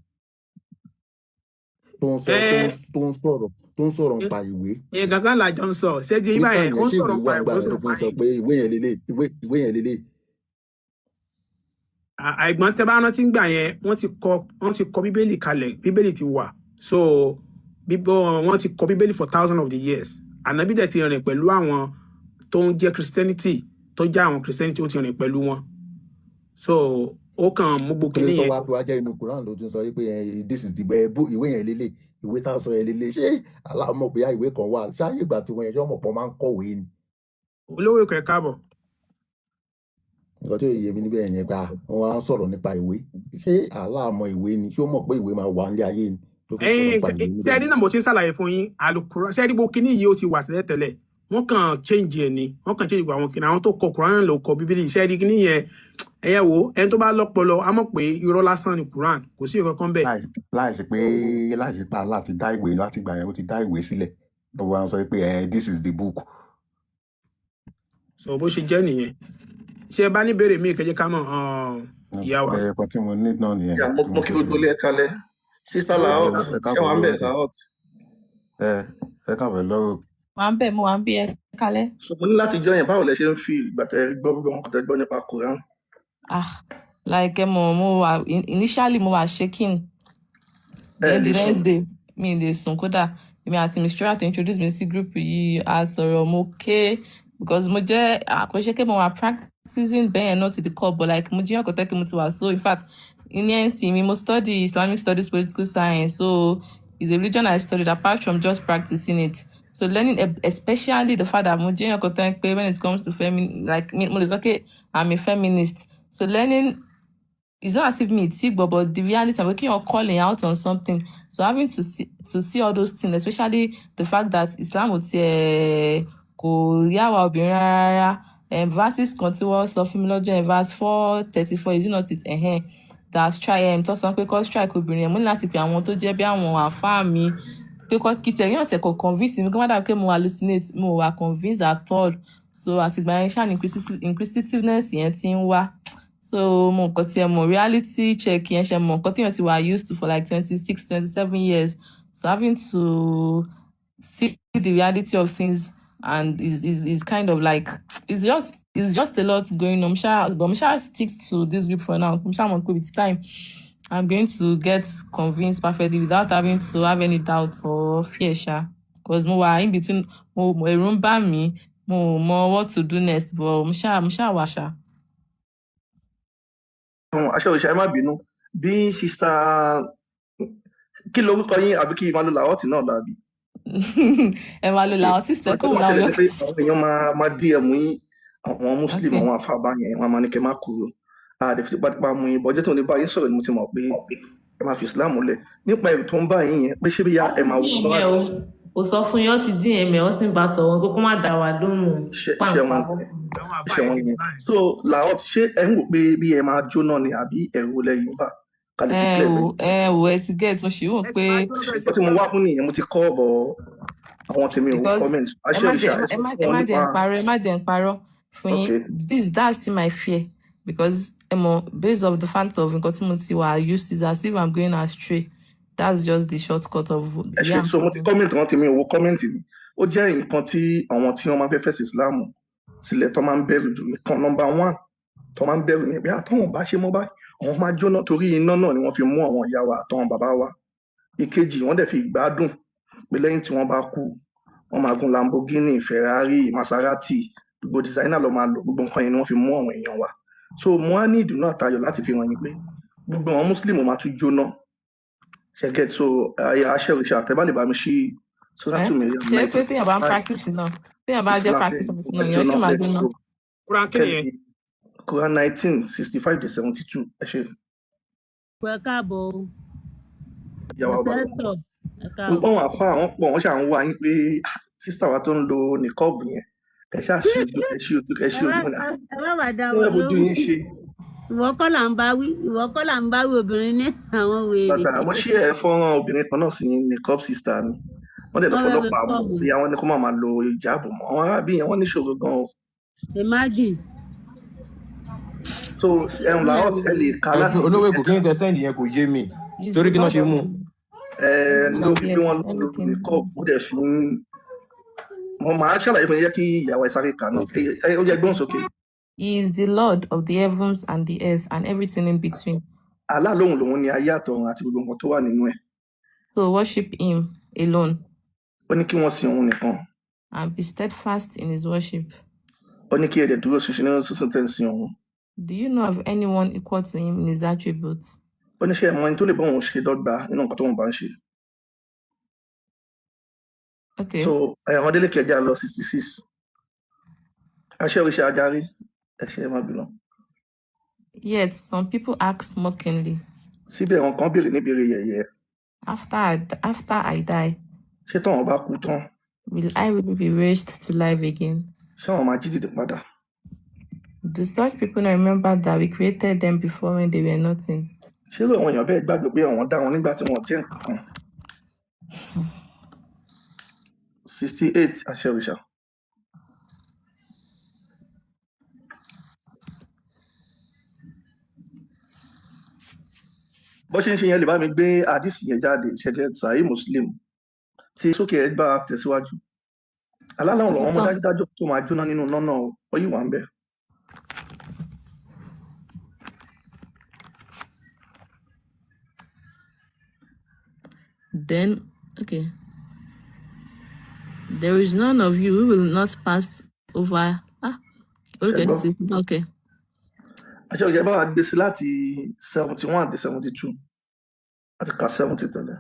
Tó ń sọ Ẹ tó ń sọ̀rọ̀ nípa ìwé. Nǹkan kan làjọ ń sọ ṣé jẹ́ Ní ibà time yẹn yẹn ó ń ṣé ìwé sọ̀rọ̀ wà nípa ń ìwé gbà ó yẹn tó sọ̀rọ̀ fi nípa ń sọ ink. pé ìwé yẹn lélẹ̀, ìwé yẹn lélẹ̀? Àìgbọ́n tẹ́ bá rántí gbà yẹn, wọ́n ti kọ bíbélì kalẹ̀, bíbélì ti wà. So bíbọ́ wọ́n ti kọ bíbélì for thousands of the years. Ànábì dẹ̀ ti rìn pẹ̀lú àwọn tó ń jẹ́ Christianity, tó jẹ́ àwọn Christianity, ó ti rìn pẹ̀lú wọn. So ó kàn mú gbogbo Kí ló kinní tó yẹn. wá fi wá jẹ́ inú Quran ló tún sọ wípé this is the book, ìwé yẹn lélẹ̀, ìwé tá a sọ yẹn lélẹ̀? Ṣé Allah mọ̀ bóyá ìwé kan wà ṣáyé ìgbà tí wọ́n yẹn ṣé wọ́n mọ̀ pé wọ́n máa ń kọ̀wé ni? Olówó ìkọ̀ ẹ̀ káàbọ̀. Nǹkan tó yẹ mí níbẹ̀ yẹn gbà wọ́n á sọ̀rọ̀ nípa ìwé. Ṣé Allah mọ̀ ìwé ni? Ṣé ó mọ̀ pé ìwé máa wà nílé ayé ni tó fi sọ̀rọ̀ Ẹ̀yin nípa ìwé ṣe níbẹ̀ ní yẹn? náà mo ti ń ṣàlàyé fún yín alukura. Ṣe ní gbogbo kinní yìí ó ti wà tẹ́lẹ̀tẹ́lẹ̀, wọ́n kàn change ẹ̀ ni, wọ́n kàn change àwọn kinní. Àwọn tó kọ Quran ló kọ bíbélì. Ṣe ní kinní yẹn, ẹ̀yẹ wo ẹni tó bá lọ́pọlọ á mọ̀ pé irọ́ lásán ni Quran, kò sí nǹkan kan bẹ́ẹ̀. Láì ṣe pé Allah ti dá ìwé láti gbà yẹn, ó ti dá ìwé sílẹ̀ tó wá ń sọ pé this is the book. So bó ṣe jẹ́ nìyẹn. Ṣé ẹ bá ní béèrè míì kẹjẹ ká mọ̀ ìyá wa. Ẹ̀ẹ̀kan tí mo ní náà nìyẹn Yeah, mo tí mo mo kí fẹ́ gbogbo béèrè. ilé, ẹ kalẹ̀. Sister Ẹ Laot, ẹ ṣé káàbọ̀ wàá ń bẹ̀ lórúkọ Laot? ẹ ẹ káàbọ̀ lọ́rọ̀. Wà ń bẹ̀, mo wà ń bí ẹ kálẹ́. So mo ní láti jọ yẹn, báwo lẹ ṣe ń fi ìgbà tẹ gbọ́ gbogbo àwọn nǹkan tẹ gbọ́ nípa Quran? Ah, like ẹ mọ̀, mo wà initially mo wà shaking. Ẹ Then lè the sùn. next day, mi lè sùn kódà. Èmi àti Miss Trot introduce mi sí group yìí, a sọ̀rọ̀, mo ké because mo jẹ́ àkọ́ṣe pé mo wà practicing bẹ́ẹ̀ not to the core, but like mo jẹ́ ọ̀kọ̀ tẹ́kí mo ti wà. So in fact, in NC mi mo study Islamic Studies, Political Science, so it's a religion I studied apart from just practicing it. So learning, especially the fact that mo jẹ́ ọ̀kọ̀ tẹ́ pé when it comes to like mo lè sọ pé I'm a feminist. So learning, it's not as if me it's but the reality I'm waking up calling out on something. So having to see all those things, especially the fact that Islam ò tiẹ̀ kò rí àwa obìnrin rárá. Verses kan tí wọ́n sọ fún mi lọ́jọ́ yẹn, verse 434, is it not it? Ẹ̀hẹ́n. That strike tó sọ pé kọ́ strike obìnrin yẹn, mo ní láti pe àwọn tó jẹ́ bí àwọn àfáà mi pé kọ́ kí tẹ̀yìn ọ̀tẹ̀ kò convince mi, kí wọ́n dàbí pé mo hallucinate, mo wà convinced at all. So àtìgbà yẹn ṣáà ní inquisitiveness yẹn ti ń wá. So mo nǹkan tí ẹ mọ̀, reality check yẹn ṣe mọ̀ nǹkan tí èèyàn ti wà used to for like 26, 27 years. So having to see the reality of things and is kind of like it's just a lot going on. Ṣá, but mo ṣá stick to this group for now. Mo ṣá mọ̀ pé with time I'm going to get convinced perfectly without having to have any doubt or fear ṣá. Because mo wà in between, mo ẹ̀rù ń bà mí, mo ò mọ what to do next, but mo ṣá wà ṣá. Àwọn aṣọ òṣìṣẹ́, ẹ má bínú bí sister, kí lorúkọ yín, àbí kí máa lo làwọ́tì náà làbí? Ẹ máa lo làwọn tí Nǹkan tó kóun máa làwọn ṣẹlẹ̀ yọ. ni pé àwọn èèyàn máa DM yín, àwọn Muslim, àwọn àfáà yẹn, wọn máa ní kẹ́ má kúrò, àdè fi tipátipá mú yín bọ́jọ́ tó ní bá yín sọ̀rọ̀ ni mo ti mọ̀ pé ẹ máa fi Islam lẹ̀ nípa ẹ̀rù tó ń bá yín yẹn, pé ṣé bí ya Wọ́n ẹ ti máa wọ dín ẹ̀mẹ́ o, kò sọ fún yín, ó ti dín ẹ̀mẹ́, ó sì ń bá sọ̀rọ̀ pé kó má dá wa lóhùn o, ṣe ṣe wọn pàǹpà fún un. Àwọn àfáà ṣe yẹn wọn ti yẹn. blind. So Laot, ṣé ẹ ń wò pé bí ẹ máa jóná ni àbí ẹ̀rù lẹ́yìn bá ká lè fi Ẹ clear wò bẹ́ẹ̀? ẹ wò, ẹ ti get, mo ṣì wò Ẹ ti pé máa jóná bẹ́ẹ̀ ṣe Nǹkan tí mo wá fún nìyẹn, mo ti kọ́ bọ̀ àwọn tèmi ò because comment. ẹ má jẹ Aṣẹ́rìṣà, ẹ ẹ sọ má fún ẹ wọn má jẹ́ ń nípa parọ́, ẹ má jẹ́ ń parọ́ fún yín. Okay. This That's still my fear because ẹ mọ̀, based of the fact of nǹkan tí mo ti wà used to, is as if I'm going astray. That's just the shortcut of Ẹ the way ṣe. I'm So mo ti feeling. comment wọn, tèmi ò wo comment ni. Ó jẹ́ nǹkan tí àwọn tí wọ́n máa fẹ́ fẹ̀sìn Islam sílẹ̀ tó máa ń bẹ̀rù jù. Nǹkan number one tó máa ń bẹ̀rù ni pé àtọ́wọ̀n bá ṣe mọ́ báyìí, àwọn máa jóná, torí iná náà ni wọ́n fi mú àwọn ìyá wa àtàwọn bàbá wa. Ìkejì, wọ́n dẹ̀ fi ìgbádùn pé lẹ́yìn tí wọ́n bá kú, wọ́n máa gun Lamborghini, Ferrari, Maserati, gbogbo designer ló máa lò. Gbogbo nǹkan yẹn ni wọ́n fi mú àwọn èèyàn wa. So mo á ní ìdùnnú àtayọ̀ láti fi hàn yín pé gbogbo àwọn Muslim máa tún jóná ṣe get. So aṣẹ́rìṣà, tẹ́ bá lè bá mi ṣí Ẹ Suratu Maryam ṣe pé 19 téèyàn bá ń 65. practice náà, téèyàn bá jẹ́ Islam practice bẹ́ẹ̀ náà, máa èèyàn ṣì jóná máa lẹ́nu jóná. tó Quran kí nìyẹn? kẹ́lí Quran 19 65 to 72. Ẹ ṣe. Ẹ káàbọ̀ o. Ìyàwó ọba. Sẹ́tọ̀, ẹ Gbogbo káàbọ̀. àwọn àfa, àwọn pọ̀, wọ́n ṣà ń wá yín pé, "Ah, sister wa tó ń lo nìkọ́ọ̀bù yẹn, kẹ ṣáà ṣí ojú, kẹ ṣí ojú, kẹ Ẹ ṣí má ojú." Wọn ni, "Ah, ẹ má bàa dá kí wọn lẹ fojú lóhùn. yín ṣe?" Ìwọ kọ́ là ń bá wí, ìwọ kọ́ là ń bá wí, obìnrin ní àwọn wèrè. Bàtà mo ṣí ẹ fọ́nrán obìnrin kan náà sí nìkọ́ọ̀bù sister mi, wọ́n dẹ̀ lọ Wọ́n fẹ́ fi fọlọ́pàá mú kọ́ọ̀bù. bí àwọn ní kó má máa lo ìjáàbù mọ́. Àwọn arábí yẹn, wọ́n níṣòro gan o. Imagine. So ẹ̀hún Laot, ẹ lè ka láti Olówó Èkó, kí ni tẹ send yẹn? Kò yé mi. Is Torí the kí náà Lord ṣe of mú? Ẹ the ló fi earth pé wọ́n and lo everything. nìkọ́ọ̀bù, ó dẹ̀ fi ń mo máa ṣàlàyé fún yín, jẹ́ kí ìyàwó ẹ sáré kà náà. Okay. Ó yẹ gbóhùn sókè. He is the Lord of the heavens and the earth and everything in between. Allah lóhùn lòun ní ayé àtọ̀run àti gbogbo nǹkan tó wà nínú ẹ̀. So worship him alone Ó ní kí wọ́n sin òun nìkan. and be steadfast in his worship. Ó ní kí ẹ dẹ̀ dúró ṣinṣin nínú sísìn tẹ́ ń sin òun. Do you know of anyone equal to him in his attributes? Ó ní ṣé ẹ mọ ẹni tó lè bá òun ṣe dọ́gba nínú nǹkan tóun bá ń ṣe? Okay. So ẹ̀wọ̀n délé kẹjá lọ 66. Aṣẹ́ oríṣi ajárí, ẹ ṣe, ẹ má bínú. Yet some people ask mockingly, Síbẹ̀ àwọn kan béèrè níbèrè yẹ̀yẹ́. After I die, Ṣé táwọn bá kú tán, will I really be raised to life again?" ṣé àwọn máa jí dìde padà? Do such people not remember that we created them before when they were nothing? Ṣé irú àwọn èèyàn bẹ́ẹ̀ gbàgbé pé àwọn dá wọn nígbà tí wọ́n jẹ́ nǹkan kan? 68, aṣẹ́ òrìṣà. Bó ṣe ń ṣe yẹn, lè bá mi gbé àdìsí yẹn jáde, ṣẹ̀kẹ̀ Sahih Muslim tí sókè ẹ bá tẹ̀síwájú. Allah Ó láwọn ti làwọn mọ tán. dájúdájú tó máa jóná nínú iná náà o. Ó yìí wà ń bẹ̀. Then, okay. There is none of you who will not pass over. Ah, Ṣé okay, gbọ́? 26. Okay. Àṣẹ òṣìṣẹ́ bá wa gbé sí láti 71 dé 72 àti ka 70 tẹ́lẹ̀.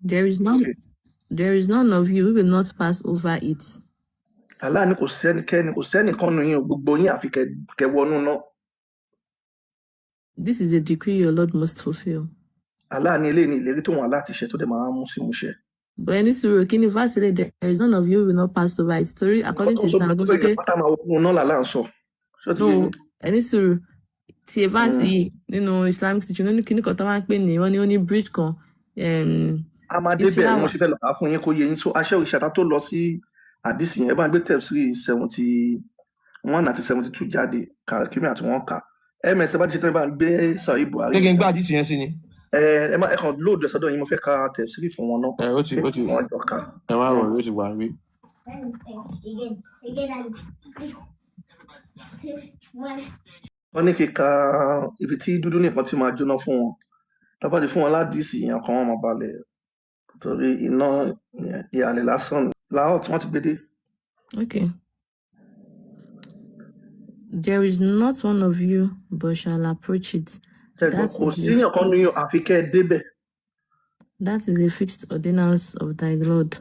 There is none. Okay. There is none of you who will not pass over it. Allah ní kò sẹ́nikẹ́ni, kò sẹ́nìkan nínú yín o, gbogbo yín àfi kẹ́ wọnú iná. This is a decree your Lord must fulfill. Allah ní eléyìí ní ìlérí tóun Allah ti ṣe tó dẹ̀ máa mú sí ìmúṣẹ. But ẹni sùúrù kí ni verse eléyìí, there is none of you who will not pass over it. Torí Nǹkan according tó to ń sọ Islam, gbogbo sọ pé èèyàn pátá máa wọnú iná làlá ń sọ. Ṣé ó ti no, yé yín? ẹni sùúrù tí verse Mm. yìí nínú Islamic teaching ó ní kíní kan tó máa ń pè ní wọ́n ní ó ní bridge kan A máa débẹ̀, Islam. mo ṣe fẹ́ lọ kà á fún yín kó yé yín. So aṣẹ́ òṣìṣẹ́ ta tó lọ sí àdìsí yẹn, ẹ bá ń gbé tẹ̀síìrì 71 àti 72 jáde, kàkíní àti wọn kà. Ms ẹ bá ti ṣe tán, ẹ bá ń gbé Sahih Buhari Ṣé kí n yẹn gbé jáde. àdìsí yẹn sí ni? Ẹ má ẹ kàn lóòdù ẹ sọ́dọ̀ yín, mo fẹ́ ka tẹ̀síìrì fún wọn náà Ẹ ó ti pé ó ti wọ́n jọ kà. ẹ má rọ̀, ó ti wà níbí. Wọ́n ní kíka ibi tí dúdú nìkan ti máa jóná fún wọn. Tá a bá ti fún wọn ládìsí yẹn, ọkàn wọn máa balẹ̀ torí iná yẹn, ìhàlẹ̀ lásán ni. Láhọ̀ tí wọ́n ti gbé dé. Okay. There is not one of you but shall approach it. Ṣé ẹ gbọ́? That Kò is a síyàn kan ní fixed àfi kẹ́ ẹ débẹ̀. that is a fixed ordinance of thy Lord.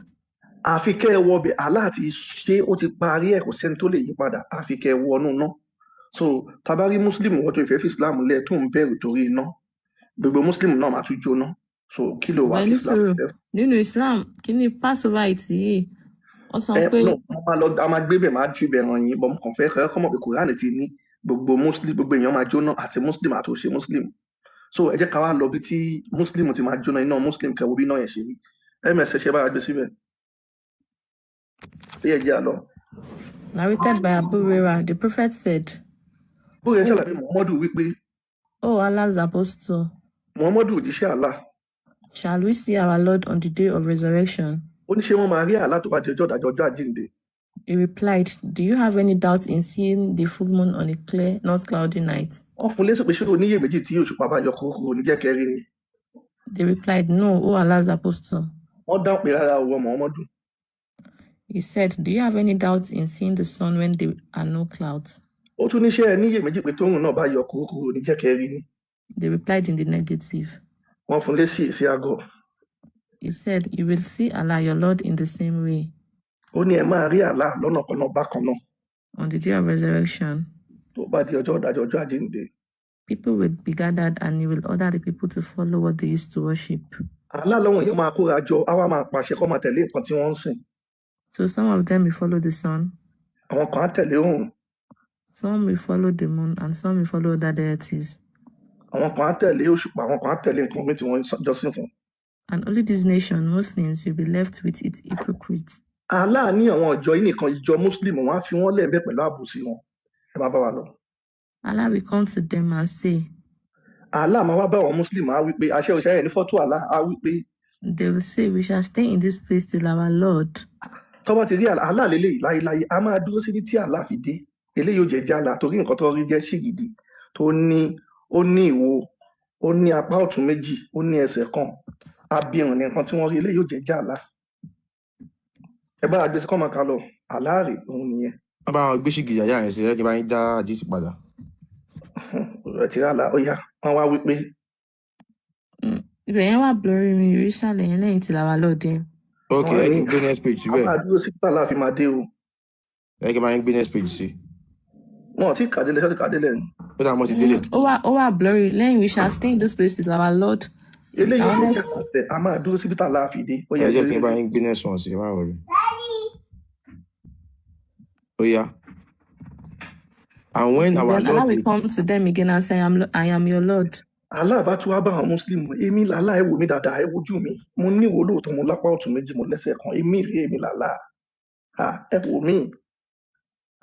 Àfi kẹ́ ẹ wọbẹ̀. Allah ti ṣe, ó ti parí ẹ̀, kò sẹ́ni tó lè yí padà. Àfi kẹ́ ẹ wọnú iná. So tá a bá rí Muslim wọ́n tó ìfẹ́ fi Islam lẹ̀ tó ń bẹ̀rù torí iná, gbogbo Muslim náà máa tún jóná. So kí ló wá But fi ẹni Islam sùúrù lẹ̀? nínú Islam kí ni Passover it yìí wọ́n sọ Ẹ pé no, mo máa lọ, a máa gbé bẹ̀, máa ju ibẹ̀ ràn yín, but mo kàn fẹ́ kẹ́ kọ́ mọ̀ pé Quran ti ní gbogbo Muslim, gbogbo èèyàn máa jóná, àti Muslim àti òṣè Muslim. So ẹ jẹ́ ká wá lọ bí tí Muslim ti máa jóná, iná Muslim, kẹ́ wo bí iná yẹn ṣe rí. Ms ṣe bá wa gbé síbẹ̀. Ó yẹ jẹ́ àlọ́. Narrated by Abu Hurairah, the Prophet said, Bóyá Oh, ṣàlàyé Muhammadu wípé O Allah's apostle, Muhammadu òjíṣẹ́ Allah, shall we see our Lord on the day of resurrection? ó ní ṣé wọ́n máa rí Allah tó bá di ọjọ́ ìdájọ́, ọjọ́ àjíǹde? He replied, Do you have any doubt in seeing the full moon on a clear, not cloudy night? Wọ́n fún lésì pé ṣé o níyèméjì tí òṣùpá bá yọ kúrúkúrú ní jẹ́ kẹrin ni? They replied, No, O Allah's apostle. Wọ́n dáhùn pé rárá o, Muhammadu. He said, Do you have any doubt in seeing the sun when there are no clouds? Ó tún ní ṣé ẹ níyèméjì pé tóòrùn náà bá yọ kúrúkúrú ní jẹ́ kẹrin ni? They replied in the negative. Wọ́n fún lésì èsì àgọ́. He said, You will see Allah your Lord in the same way Ó ní ẹ máa rí Allah lọ́nà kan náà bákan náà on the day of resurrection. tó bá di ọjọ́ ìdájọ́, ọjọ́ àjíǹde. People will be gathered and he will order the people to follow what they used to worship. Allah lọ́wọ́n èèyàn máa kóra jọ, á wá máa pàṣẹ kó máa tẹ̀lé nǹkan tí wọ́n ń sìn. So some of them will follow the sun, Àwọn kan á tẹ̀lé oòrùn, some will follow the moon, and some will follow other deities. àwọn kan á tẹ̀lé òṣùpá, àwọn kan á tẹ̀lé nǹkan míì tí wọ́n ń jọ́sìn fún. And only this nation, Muslims, will be left with its hypocrites. Allah ní àwọn ìjọ yìí nìkan, ìjọ Muslim, wọn á fi wọ́n lẹ̀ bẹ́ẹ̀ pẹ̀lú àbòsí wọn. Ẹ máa bá wa lọ. Allah will come to them and say, Allah máa wá bá àwọn Muslim, á wí pé aṣẹ́ òṣìṣẹ́ ẹ̀ ní fọ́tò Allah á wí pé they will say, We shall stay in this place till our Lord. tó bá ti rí Allah lélẹ́yìí láéláé, a máa dúró síbi tí Allah fi dé. Eléyìí ò jẹ́ jálá torí nǹkan tó rí jẹ́ ṣìgìdì tó ní, ó ní ìwo, ó ní apá ọ̀tún méjì, ó ní ẹsẹ̀ kan. Abirùn ní nǹkan tí wọ́n rí, eléyìí ò jẹ́ jálá. Ẹ bá gbèsè kọ́ máa kà lọ. Allah rè òun nìyẹn. Wọ́n bá wọn gbé ṣìgìdì àyà yẹn sí, ẹ kí n bá yín dá àdìsí padà. Ẹ ti rí Allah, ó yá, wọ́n wá wí pé Ibẹ̀ yẹn wà blurry, mi rí ìsàlẹ̀ yẹn lẹ́yìn till our Lord dé. Ok, wọ́n ẹ ní kí n gbé next page a síbẹ̀. máa dúró síbi tí Allah fi máa dé o. Ẹ kí n bá yín gbé next page sí. Wọn ò tí ì kàdélẹ̀, ṣọ́ ti kàdélẹ̀ ni? Ó dà, mo ti délé. Ó wà blurry lẹ́yìn we shall stay in this place till our Lord. Eléyìí ò Our jẹ́ next jálá sẹ̀, a máa dúró síbi tí Allah fi dé. Ó Ẹ yẹ jẹ́ kí n gbé bá yín gbé next one sí, ẹ má worry. Ó yá. And when our Then Allah Lord will will come to them again and say, I am your Lord. Allah bá tún wá bá àwọn Muslim, èmi làlá, ẹ wò mí dáadáa, ẹ wojú mi, mo ní ìwò lóòótọ́, mo lápá ọ̀tún méjì, mo lẹ́sẹ̀ kan, èmi rèé, èmi làlá, ẹ wò mí.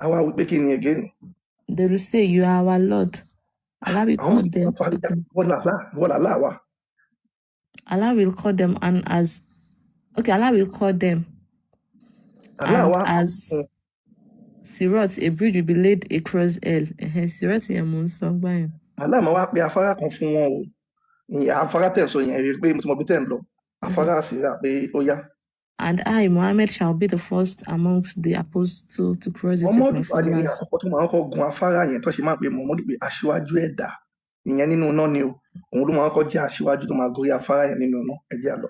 Àwa wí pé kí ni again? They will say, You are our Lord. Allah will Àwọn call Muslim them. wá fárígá, Okay. wọ́n làlá, wọ́n làlá wa. Allah will call them and as okay, Allah will call them Allah and wá as Sirat, a bridge will be laid across hell. Ẹ̀hẹ́n, Sirat yẹn mò ń sọ gbà yẹn. Allah máa wá pe afárá kan fún wọn o. Ìyẹn afárá tẹ̀ ń sọ yẹn, rí i pé mo ti mọ ibi tẹ̀ ń lọ. Afárá àsìrà pé ó yá. And I, Muhammad, shall be the first amongst the apostles to cross it with Muhammadu my wà ní followers. àkọ́kọ́ tó máa kọ́kọ́ gun afárá yẹn, tó ṣe máa pe Muhammadu pé aṣíwájú ẹ̀dá ìyẹn nínú iná ni o. Òun ló máa kọ́kọ́ jẹ́ aṣíwájú tó máa gorí afárá yẹn nínú iná. Ẹ jẹ́ á lọ.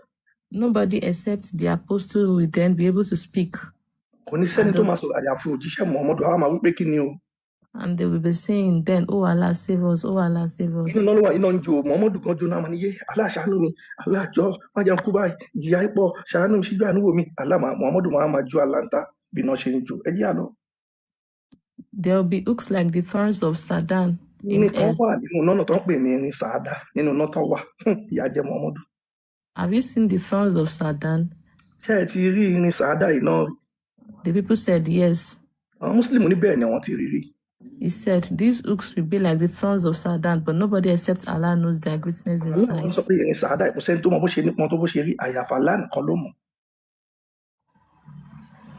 Nobody except the apostle will then be able to speak. Kò ní sẹ́ni And tó the, máa sọ̀rọ̀ àyàfi òjíṣẹ́ Muhammadu. Àwa máa wí pé kí ni o? and they will be saying then, "Oh Allah, save us, oh Allah, save Inú us." iná ló wà, iná ń jó o. Muhammadu kan jóná, máa ní yé Allah ṣàánú mi, Allah jọ̀ọ́, má jẹun kú báyìí, jìyà ipò, ṣàánú mi, ṣíjú àánú wò mí. Allah Muhammadu máa jó aláǹtá bí iná ṣe ń jó. Ẹ jẹ́ á lọ. There will be hooks like the thorns of Sadan in Irin kan hell. wà nínú iná náà tó ń pè ní irin sàádà nínú iná tó wà. Ìyà jẹ Muhammadu. Have you seen the thorns of Sadan? Ṣé ẹ ti rí irin sàádà yìí náà rí? The people said, "Yes." Àwọn Mùsùlùmí ní bẹ́ẹ̀ ni àwọn ti rí rí. He said, "These hooks will be like the thorns of Sadan, but nobody except Allah knows their greatness and Allah wá sọ size." pé irin sàádà, kò sẹ́ni tó mọ bó ṣe nípọn tó, bó ṣe rí, àyàfi Allah nìkan ló mọ̀.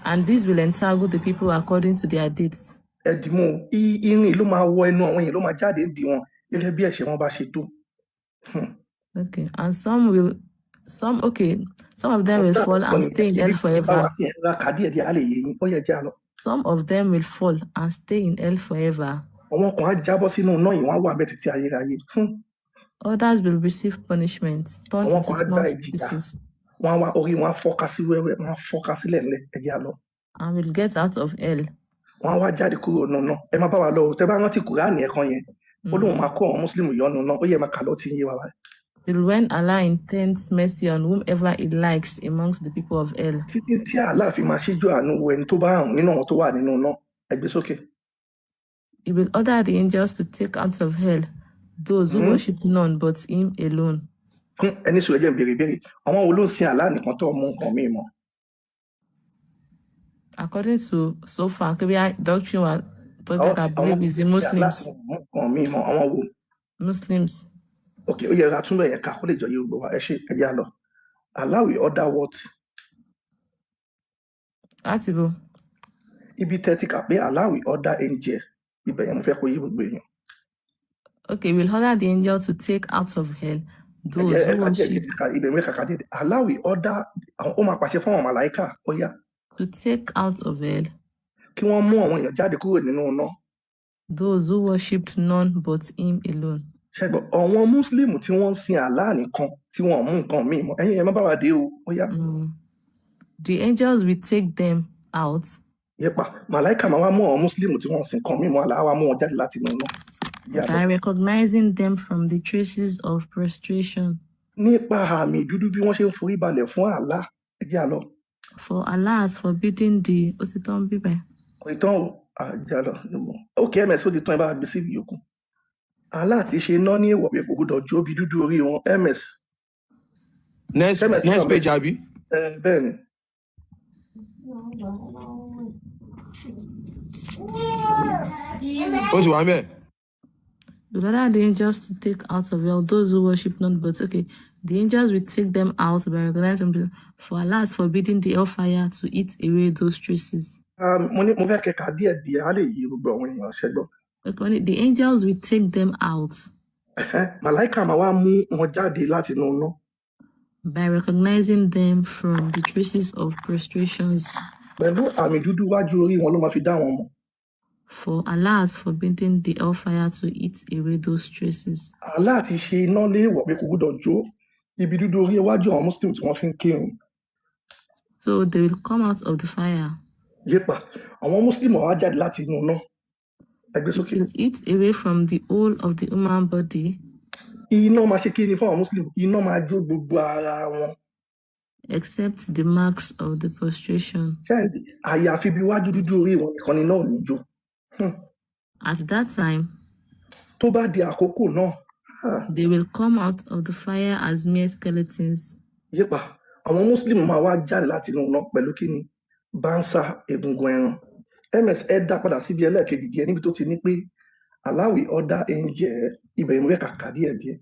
And this will entangle the people according to their deeds. Ẹ dì mú o, irin ló máa wọ ẹnu àwọn èèyàn, ló máa jáde dì wọn gẹ́gẹ́ bí ẹ̀ṣẹ̀ wọn bá ṣe tó. Okay, and some will, some, okay, some of them will Ọ̀tá fall àkọ́kọ́ and nìyẹn. stay in hell Ibi tí bá forever. wá sí ẹ̀ ńlá kà díẹ̀ díẹ̀ á lè yé yín. Ó yẹ jẹ́ á lọ. Some of them will fall and stay in hell forever. Àwọn kan á jábọ́ sínú iná yìí, wọ́n á wà bẹ́ẹ̀ títí ayérayé. Others will receive punishment, turned Àwọn into kan á small gba ìjìyà, pieces, wọ́n á wá orí wọn á fọ́ká sí wẹ́wẹ́, wọ́n á fọ́ká sílẹ̀ ńlẹ̀. Ẹ jẹ́ á lọ. and will get out of hell. Wọ́n á wá jáde kúrò nínú iná. Ẹ má bá wa lọ o. Tẹ bá rántí Kùránì ẹ̀kan yẹn, ó lóun máa kó àwọn Mùsùlùmí yọnu náà. Ó yẹ máa kà lọ tí ń yé wa báyìí. Till when Allah intends mercy on whomever He likes amongst the people of hell. Títí tí Allah fi máa ṣíjú àánú wo ẹni tó bá hàn nínú àwọn tó wà nínú iná. Ẹ gbé sókè. He will order the angels to take out of hell those who worship none but Him alone. Ẹni sùn, ẹ jẹ́ n béèrè ìbéèrè. Àwọn wo ló ń sin Allah nìkan tó mú nǹkan míì mọ́? According to so far, Kebia doctrine wa tó Àwọn jẹ́ ká tí àwọn believe is the tí ń sin Allah Muslims. tó mú nǹkan míì mọ́, àwọn wo? Muslims. Ok, ó yẹ ra túnbẹ̀ yẹn ká kó lè jọ yé gbogbo wa. Ẹ ṣe, ẹ jẹ́ á lọ. Allah will order what? Láti bo. Ibi tẹ́ ti kà pé Allah will order angel. Ibẹ̀ yẹn mo fẹ́ kó yé gbogbo èèyàn. Okay, will order the angel to take out of hell Ẹ those jẹ́ who ẹ ká díẹ̀ worship díẹ̀ ká ibẹ̀ mi kàkà díẹ̀. Allah will order, àwọn ó máa pàṣẹ fún àwọn màláíkà, ó yá, to take out of hell kí wọ́n mú àwọn èèyàn jáde kúrò nínú iná. those who worshipped none but Him alone. Ṣẹ́gbọ́n, àwọn Mùsùlùmí tí wọ́n ń sin Allah nìkan tí wọ́n ò mú nǹkan míì mọ́. Ẹ̀yin ẹ má bá wa dé o, ó yá. The angels will take them out Yẹpa, màláíkà máa wá mú àwọn Mùsùlùmí tí wọ́n ń sin nǹkan míì mọ́, Allah á wá mú wọn jáde láti inú iná. Yá lọ. by recognizing them from the traces of prostration. Nípa àmì dúdú bí wọ́n ṣe ń forí balẹ̀ fún Allah. Ẹ jẹ́ á lọ. For Allah has forbidden the ó ti tán bíbẹ̀. Kò ì tán o, à, jẹ́ á lọ. Ok, ms ó ti tán, ẹ bá wa gbé sí ìyókù. Allah ti ṣe iná ní èèwọ̀ pé kò gbọdọ̀ jó bí dúdú orí wọn. Ms Next ms next wà bẹ́ẹ̀. page, àbí? Ẹ bẹ́ẹ̀ ni. Ó ti wà ń bẹ̀. Will order the angels to take out of hell those who worship none but okay. The angels will take them out by recognizing them. For Allah has forbidden the hellfire to eat away those traces. Mo ní mo fẹ́ kẹ́ka díẹ̀ díẹ̀ á lè yí gbogbo àwọn èèyàn, ṣẹ́gbọ́n. Okay, only the angels will take them out Màláìka máa wá mú wọn jáde láti inú iná by recognizing them from the traces of prostrations. Pẹ̀lú àmì dúdú wájú orí wọn ló máa fi dá wọn mọ̀. For Allah has forbidden the hellfire to eat away those traces. Allah ti ṣe iná léèwọ̀ pé kò gbọdọ̀ jó ibi dúdú orí iwájú àwọn Muslim tí wọ́n fi ń kírun. So they will come out of the fire. Yépa, àwọn Muslim wá jáde láti inú iná. Ẹ gbé It sókè. will eat away from the whole of the human body, Iná máa ṣe kí ni fún àwọn Muslim? Iná máa jó gbogbo ara wọn. except the marks of the prostration. Ṣé àyàfi bí iwájú dúdú orí wọn nìkan ni iná ò ní jó. At that time, Tó bá di àkókò náà, ah, they will come out of the fire as mere skeletons, yépa, àwọn Muslim máa wá jáde láti inú iná pẹ̀lú kí ni? Bánsá egungun ẹran. Ms ẹ dá padà síbi ẹlẹ́ẹ̀kejì díẹ̀ níbi tó ti ní pé Allah will order angel, ibẹ̀ yẹn mo fẹ́ kàkà díẹ̀ díẹ̀.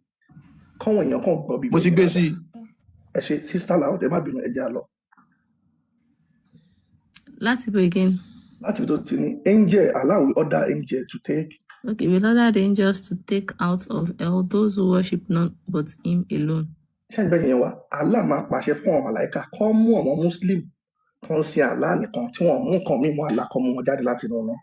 Káwọn èèyàn kàn gbọ́ Mo bíbẹ̀ ti yẹn gbé dáadáa. sí i. Ẹ ṣe, sister làwọn, ẹ má bínú, ẹ jẹ́ á lọ. Láti begin. Láti ibi tó ti ní angel, Allah will order angel to take. Okay, will order the angels to take out of hell those who worship none but him alone. Ṣé ìgbẹ́ yẹn wá? Allah máa pàṣẹ fún àwọn màláìka kó mú àwọn Muslim tó ń sin Allah nìkan, tí wọ́n mú nǹkan mímọ́ Allah, kó mú wọn jáde láti inú wọn.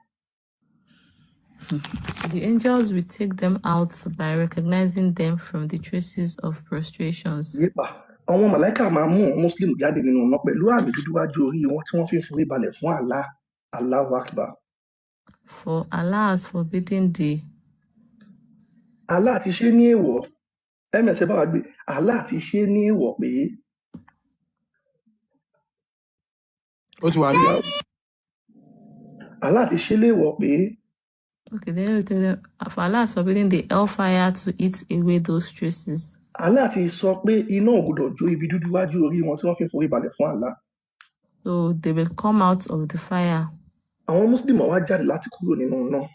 The angels will take them out by recognizing them from the traces of prostrations. Yípa, àwọn màláìka máa mú àwọn Muslim jáde nínú iná pẹ̀lú àmì dúdú wájú orí wọn tí wọ́n fi ń forí balẹ̀ fún Allah. Allahu Akbar. For Allah has forbidden the Allah ti ṣe ní èèwọ̀. Ms bá wa gbé, Allah ti ṣe ní èèwọ̀ pé Ó ti wà ní. ìyá, Allah ti ṣe léèwọ̀ pé Okay, then will take them. For Allah has forbidden the hellfire to eat away those traces. Allah ti sọ pé iná ò gbọdọ̀ jó ibi dúdú wájú orí wọn tí wọ́n fi ń forí balẹ̀ fún Allah. So they will come out of the fire. Àwọn Muslim wá jáde láti kúrò nínú iná.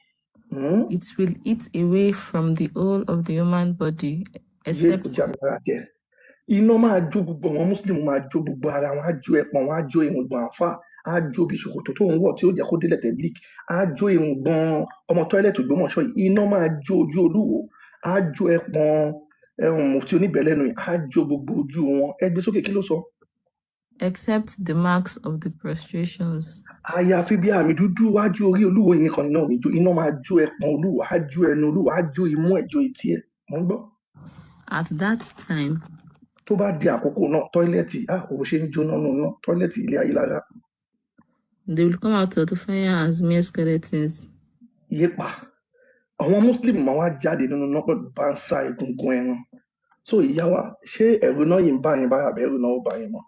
It will eat away from the whole of the human body, Yé except kò já mi lára jẹ. Iná máa jó gbogbo àwọn Muslim, máa jó gbogbo ara wọn, á jó ẹpọ̀n wọn, á jó irùngbọ̀n àáfà, á jó bí ṣòkòtò tó ń wọ̀ tí ó jẹ́ kó délẹ̀ tẹ̀blík, á jó irùngbọ̀n ọmọ toilet Ògbómọ̀ṣọ́ yìí, iná máa jó ojú olúwo, á jó ẹpọ̀n ẹrùn mufti oníbẹ̀lẹ́nu yìí, á jó gbogbo ojú wọn. Ẹ gbé sókè, kí ló sọ? Except the marks of the prostrations. Àyàfi bí àmì dúdú wájú orí olúwo yìí nìkan iná ò ní jó. Iná máa jó ẹpọ̀n olúwo, á jó ẹnu olúwo, á jó imú ẹ̀, jó etí ẹ̀. Mò ń gbọ́. At that time, Tó bá di àkókò náà, toilet, ah, òun ṣe ń jóná nù náà, toilet ilé ayé lára. They will come out of the fire as mere skeletons. Yépa, àwọn Muslim máa wá jáde nínú iná pẹ̀lú báńsà egungun ẹran. So ìyá wa, ṣé ẹ̀rù náà yìí ń bá yín báyà àbí ẹ̀rù náà ó bá yín mọ́?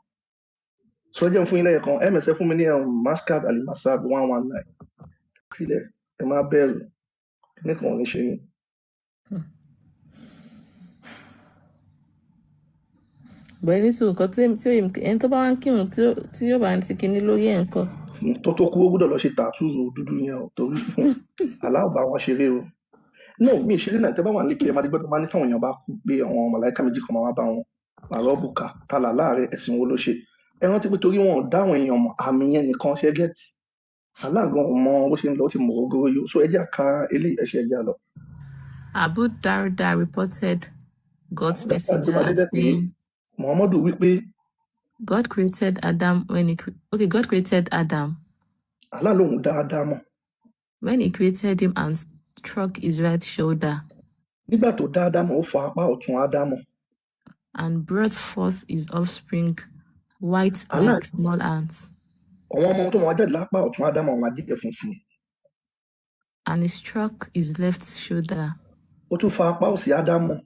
So ẹ jẹ́ n fún yín lẹ́yìn kan, ms fún mi ní Mishkat Alimasab 119. Filẹ̀, ẹ má bẹ̀rù, nìkan ò ní ṣe yín. Bọ̀ ẹni sùn nǹkan tí ẹni tó bá wá ń kírun tí yóò bá ń ti kinní lórí ẹ̀ ńkọ́? Tó kú, ó gbọ́dọ̀ lọ ṣe tattoo dúdú yẹn o, torí aláwọ̀ bá wọn ṣeré o. No, mi ìṣeré náà. Tẹ́ bá wà nílé, kí ẹ máa di gbọ́dọ̀ máa ní táwọn èèyàn bá kú pé àwọn màláìka méjì kan máa wá bá wọn pààrọ̀ bùkà tálà láàrẹ, ẹ̀sìn wo ló ṣe? Ẹ rántí pé torí wọn ò dá àwọn èèyàn mọ̀, àmì yẹn nìkan ṣe gẹ́tì. Aláàgàn ò mọ bó ṣe ń lọ, ó ti mọ̀ gógóró yó. So ẹ jẹ́ àka eléyìí, ẹ ṣe, ẹ jẹ́ àlọ́. Abu Darda reported God's Abu Darda tó messenger bá as débẹ̀ pé saying, Muhammadu wí pé God created Adam when he okay, God created Adam. Allah lòun dáadáa mọ̀. When he created him and struck his right shoulder Nígbà tó dáadáa mọ̀, ó fọ apá ọ̀tún Ádámọ̀. and brought forth his offspring white Allah like small ants. Àwọn ọmọ tó máa jáde lápá ọ̀tún Ádámọ̀ àwọn ajíjẹ funfun. And he struck his left shoulder Ó tún fa apá òsì Ádámọ̀.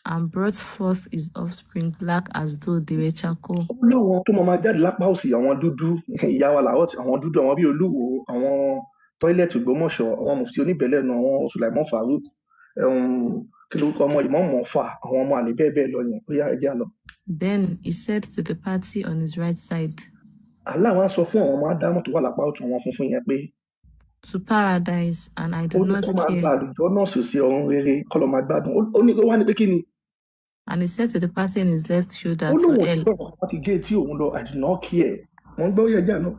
And brought forth his offspring black as though they were charcoal. Ó láwọn tó máa jáde lápá òsì, àwọn dúdú, ìyá wa làwọ̀ tí àwọn dúdú, àwọn bíi olúwo, àwọn toilet Ògbómọ̀ṣọ́, àwọn mufti oníbẹ̀lẹ̀nu, àwọn Sulaimon Farouk, kí lórúkọ ọmọ ìmọ̀ọ́mọ̀ Ọ̀fà, àwọn ọmọ àlè bẹ́ẹ̀ bẹ́ẹ̀ lọ yẹn. Ó yá, ẹ jẹ́ á lọ. Then he said to the party on his right side, Allah wá sọ fún àwọn ọmọ Ádámù tó wà lápá ọ̀tún, àwọn funfun yẹn pé to paradise, and I ó do ní not kó máa care. gba àlùjọ náà sì sí ọ̀run rere, kó lọ máa gbádùn. Ó ní, ó wá ní pé kí ni? And he said to the party on his left shoulder, Ó to lóun ò ní hell, gbọ́ nǹkan, ti gé etí òun lọ, I do not care. Wọ́n gbọ́, yẹ jà lọ.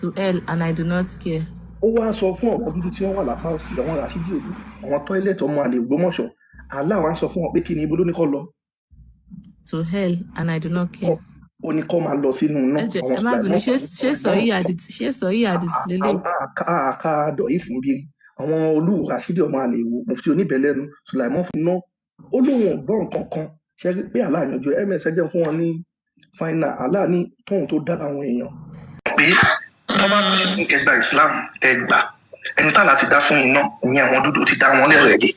To hell, and I do not care. Ó wá sọ fún àwọn dúdú tí wọ́n wà lápá òsì, àwọn Rashidi Òdu, àwọn toilet ọmọ àlè Ògbómọ̀ṣọ́. Allah wá sọ fún wọn pé kí ni? Ibo ló ní kó lọ? To hell, and I do not care. Ó ní kó máa lọ sínú iná. Ẹ jọ̀ọ́, Àwọn ẹ má bínú, Sulaimon ṣé Farouk ṣé sọ yìí àdìtì, ṣé sọ yìí àdìtì lélẹ̀? Àká dọ̀yí fún bí àwọn olúwo Rashidi ọmọ àlè wo, mufti oníbẹ̀lẹ́nu Sulaimon fún iná. Ó lóun ò gbọ́ nǹkan kan. Ṣe rí pé Allah yanjú ẹ? Ms jẹ́ fún wọn ní final. Allah ní tóun tó dá àwọn èèyàn pé wọ́n bá ní ẹgbà Islam, ẹgbà ẹni tá láti dá fún iná, ìyẹn àwọn dúdú ti dá wọn lẹ́rẹ̀ẹ́dì.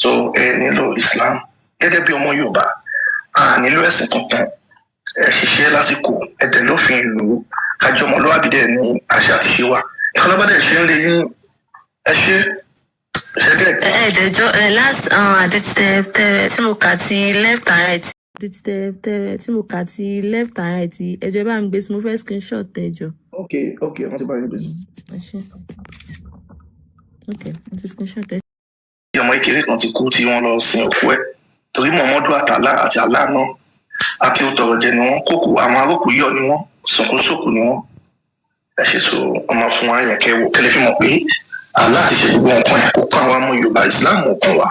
So ẹ nílò Islam gẹ́gẹ́ bí ọmọ Yorùbá, a nílò ẹ̀sìn kankan. Ẹ ṣiṣẹ́ lásìkò, ẹ tẹ̀lé òfin ìlú, kájọ ọmọlúwàbí dẹ̀ ní àṣà àti ṣe wa. Ìkọlọ́bàdẹ̀ ṣe ń lè yín, ẹ ṣe ṣe gẹ̀ẹ́tì. Ẹ ẹ dẹjọ ẹ last àdètè tẹ tí mo kà ti left and right, Àdìtì tẹ tí mo kà ti left and right, ẹ jọ̀ọ́, ẹ bá mi gbé sí, mo fẹ́ screenshot, ẹ jọ̀ọ́. Ok, wọ́n ti bá yín gbèsè. Ẹ ṣé. Ok, mo ti screenshot ẹ. Tí ọmọ kékeré kan ti kú tí wọ́n lọ sin òkú ẹ̀. Torí Muhammadu àtàlá àti àlá náà, akéwòtọrọ jẹ ni wọn, kókò àwọn arókù yọ ni wọn, sọkúnsókù ni wọn. Ẹ ṣe so ọmọ fún wa yẹn kẹwò kẹlẹ fi mọ̀ pé àlá ti ṣe gbogbo nǹkan yẹn kó kàn wá mọ Yorùbá, Islam ò kàn wá.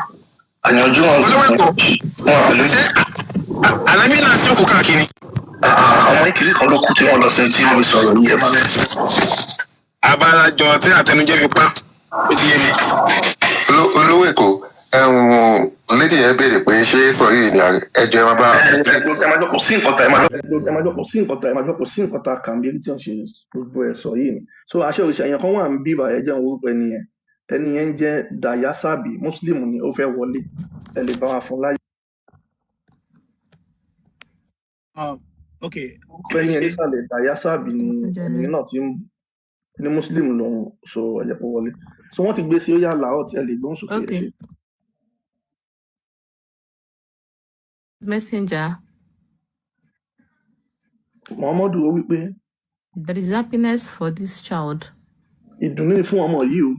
Àyànjú wọn Olówó Èkó, wọn pẹ̀lú ṣé ànábì náà sí òkú káàkiri? Ọmọ ìkiri kan ló kú tí wọn lọ sí tí wọn fi sọ̀rọ̀ yìí, ẹ má bẹ́ẹ̀ sí. Abalajọ tí àtẹnujẹ fi pa, ó ti yé mi. Olówó Èkó, lady yẹn béèrè pé ṣé sọ yìí ni ẹjọ ẹ máa bá Ẹ máa jọ kò sí nǹkan tá ẹ máa jọ kò sí nǹkan tá ẹ máa jọ kò sí nǹkan tá kà ń bí tí wọn ṣe gbogbo ẹ sọ yìí ni. So àṣẹ òrìṣà èèyàn kan wà ń bí bàyẹ jẹun orúkọ ẹni yẹn, ẹni yẹn ń jẹ́ Dayasabi, Muslim ni, ó fẹ́ wọlé, ẹ lè bá wa fún láyé. Ok. Orúkọ ẹni yẹn nísàlẹ̀ Dayasabi ni ẹni náà ti ń ní Muslim lòun, so ẹ jẹ́ kó wọlé. So wọ́n ti gbé sí ó yà láọ̀ tí ẹ lè gbóhùn sókè, ẹ Okay. ṣe. Messenger, Muhammadu ó wí pé there is happiness for this child, ìdùnnú ni fún ọmọ yìí o,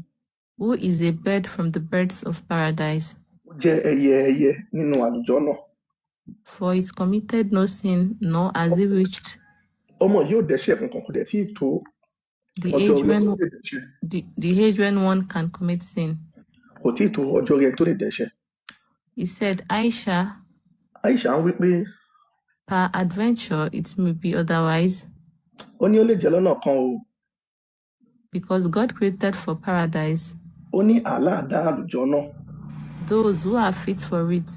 who is a bird from the birds of paradise, ó jẹ́ ẹyẹ ẹyẹ nínú àlùjọ náà. for it committed no sin, nor has it reached Ọmọ yìí ò dẹ́ṣẹ̀ kankan, kò dẹ̀ tí ì tó the ọjọ́ age orí when tó lè dẹ́ṣẹ̀. the age when one can commit sin. Kò tí ì tó ọjọ́ orí tó lè dẹ́ṣẹ̀. He said, Aisha, Aisha ń wí pé peradventure it may be otherwise, ó ní ó lè jẹ́ lọ́nà kan o, because God created for paradise ó ní Allah dá àlùjọ náà those who are fit for it,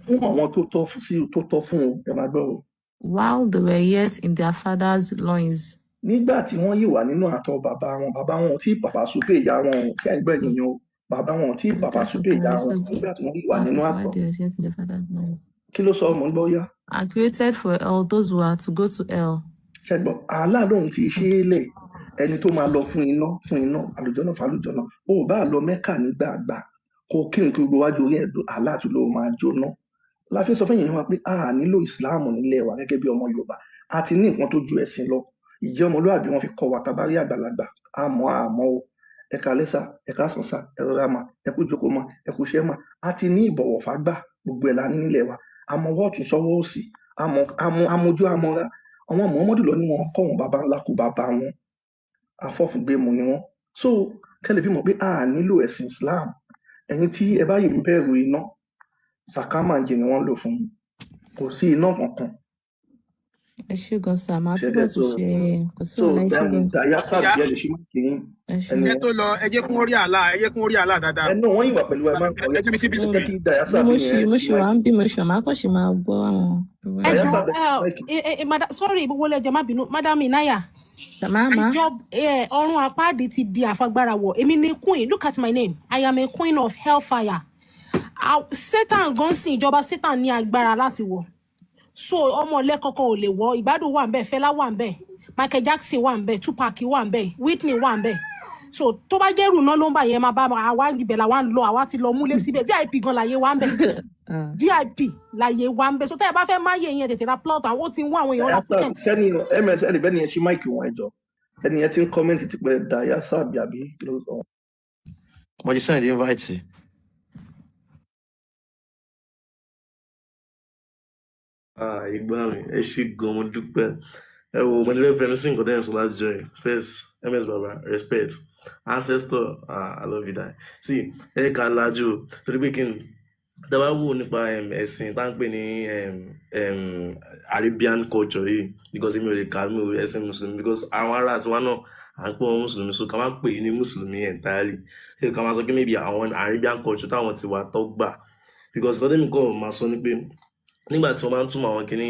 fún àwọn tó tọ́ sí, tó tọ́ fún o, ẹ máa gbọ́ o. while they were yet in their father's loins. Nígbà tí wọ́n yìí wà nínú àtọ̀ bàbá wọn, bàbá wọn ò tí ì pàpà súpè ìyá wọn o, ṣé ẹ̀ ń gbọ́ ẹ̀yìn o, bàbá wọn ò tí ì pàpà súpè ìyá wọn nígbà tí wọ́n yìí wà nínú While àtọ̀. they were yet in their father's loins. Kí ló sọ ọmọ ń gbọ́ yá? And created for hell those who are to go to hell. Ṣẹgbọn Allah lòun ti ṣe é lẹ̀, ẹni tó máa lọ fún iná fún iná, àlùjọ náà fàlùjọ náà, ó bá lọ Mẹ́kà nígbàgbà kó kírun kí gbogbo wájú orí ẹ̀dùn, Allah tún ló máa jóná. La fi ń sọ fún èèyàn wa pé a nílò ìsìláàmù nílẹ̀ wa gẹ́gẹ́ bí ọmọ Yorùbá, a ti ní nǹkan tó ju ẹ̀sìn lọ. Ìjẹ́ ọmọlúwàbí wọn fi kọ́ wa, tá a bá rí àgbàlagbà àmọ́ àmọ́ o, ẹ káalẹ́ sà, ẹ káàsán sà, ẹ rọra mà, ẹ kú jókòó mà, ẹ kú iṣẹ́ mà. A ti ní ìbọ̀wọ̀ fágbà, gbogbo ẹ̀ la ní nílẹ̀ wa. Àmọ́ ọwọ́ ọ̀tún sọ́wọ́ òsì, àmọ́ àmọ́ amójú amọ́ra. Àwọn Muhammadu lọ ní wọn kọ́ wọn baba ńlá kú baba wọn, afọ́fúgbẹ́mu ni wọ́n. So kẹ́lẹ́ fi mọ̀ pé a nílò ẹ̀sìn Islam. Ẹ̀yin tí ẹ bá yìí ń bẹ̀rù iná, sàkámàǹjẹ ni wọ́n lò fún yín, kò sí iná kankan. Ẹ ṣé gan sir, màá Ṣẹlẹ̀ túbọ̀ tún so ṣe, kò sí so wàhálà, ẹ ṣé gan. Dayasabi Ìyá ẹ lè ṣe máìkì yín, Ẹ ṣé. ẹni ẹ tó lọ, ẹ jẹ́ kí wọ́n rí àlá, ẹ jẹ́ kí wọ́n rí àlá dáadáa. ẹnu wọn yìí wà pẹ̀lú ẹ máa ń Ẹ kọrẹ tún mi síbi ẹ jẹ́ screen. kí Mo Dayasabi ṣì yẹn mo ṣe ṣì wà máìkì. ń bí, mo ṣì wà, màá kàn ṣì máa gbọ́ àwọn Ẹ jọ Dayasabi ẹ ṣe máìkì. ẹ madam, sorry, gbogbo ilé ẹjọ má bínú, madam Inaya, Màá má. ìjọ ọ̀run àpáàdì ti di àfagbára wọ̀. Èmi ni queen, look at my name, I am a queen of hellfire. Satan gan sìn, ìjọba Satan ní agbára láti wọ̀, so ọmọ ọ̀lẹ kankan ò lè wọ̀. Ìgbádùn wà ń bẹ̀, Fẹlá wà ń bẹ̀, Michael Jackson wà ń bẹ̀, Tupac wà ń bẹ̀, Whitney wà ń bẹ̀. So tó bá jẹ́rù náà ló ń bà yẹn, máa bá àwa ibẹ̀ làwa ń lọ, àwa ti lọ múlé síbẹ̀. VIP gan láyé wa ń bẹ̀, VIP láyé wa ń bẹ̀. So tẹ́ ẹ bá fẹ́ máyé yẹn, tètè ra plot, àwọn ó ti ń wá àwọn èèyàn ra Dayasabi ticket. kẹ́ni ms ẹ lè bẹ́ni yẹn ṣe máìkì wọn, ẹ jọ ẹni yẹn ti ń comment tipẹ́, Dayasabi àbí kí ló sọ. Mo ti send invite sí. Ah, ìgbà mi, ẹ ṣé gan, mo dúpẹ́. Ẹ wo, mo ti fẹ́ fẹnu sí nǹkan tẹ́ ẹ̀ sọ láti jọ ẹ̀. First, MS Baba, respect. Ancestor, ah, I love you die. See, ẹ ká lajú o, torí pé kí ni, tá a bá wò nípa ẹ̀sìn tá à ń pè ní Arabian culture yìí, because èmi ò lè kà á, mi ò ẹ̀sìn Mùsùlùmí, because àwọn ará tiwa náà à ń pè wọ́n Mùsùlùmí, so ká má pè é ní Mùsùlùmí entirely. Ṣé ká máa sọ pé maybe àwọn Arabian culture táwọn tiwa tó gbà? Because nǹkan tẹ́mi kàn máa sọ ni pé nígbà tí wọ́n bá ń túmọ̀ àwọn kíní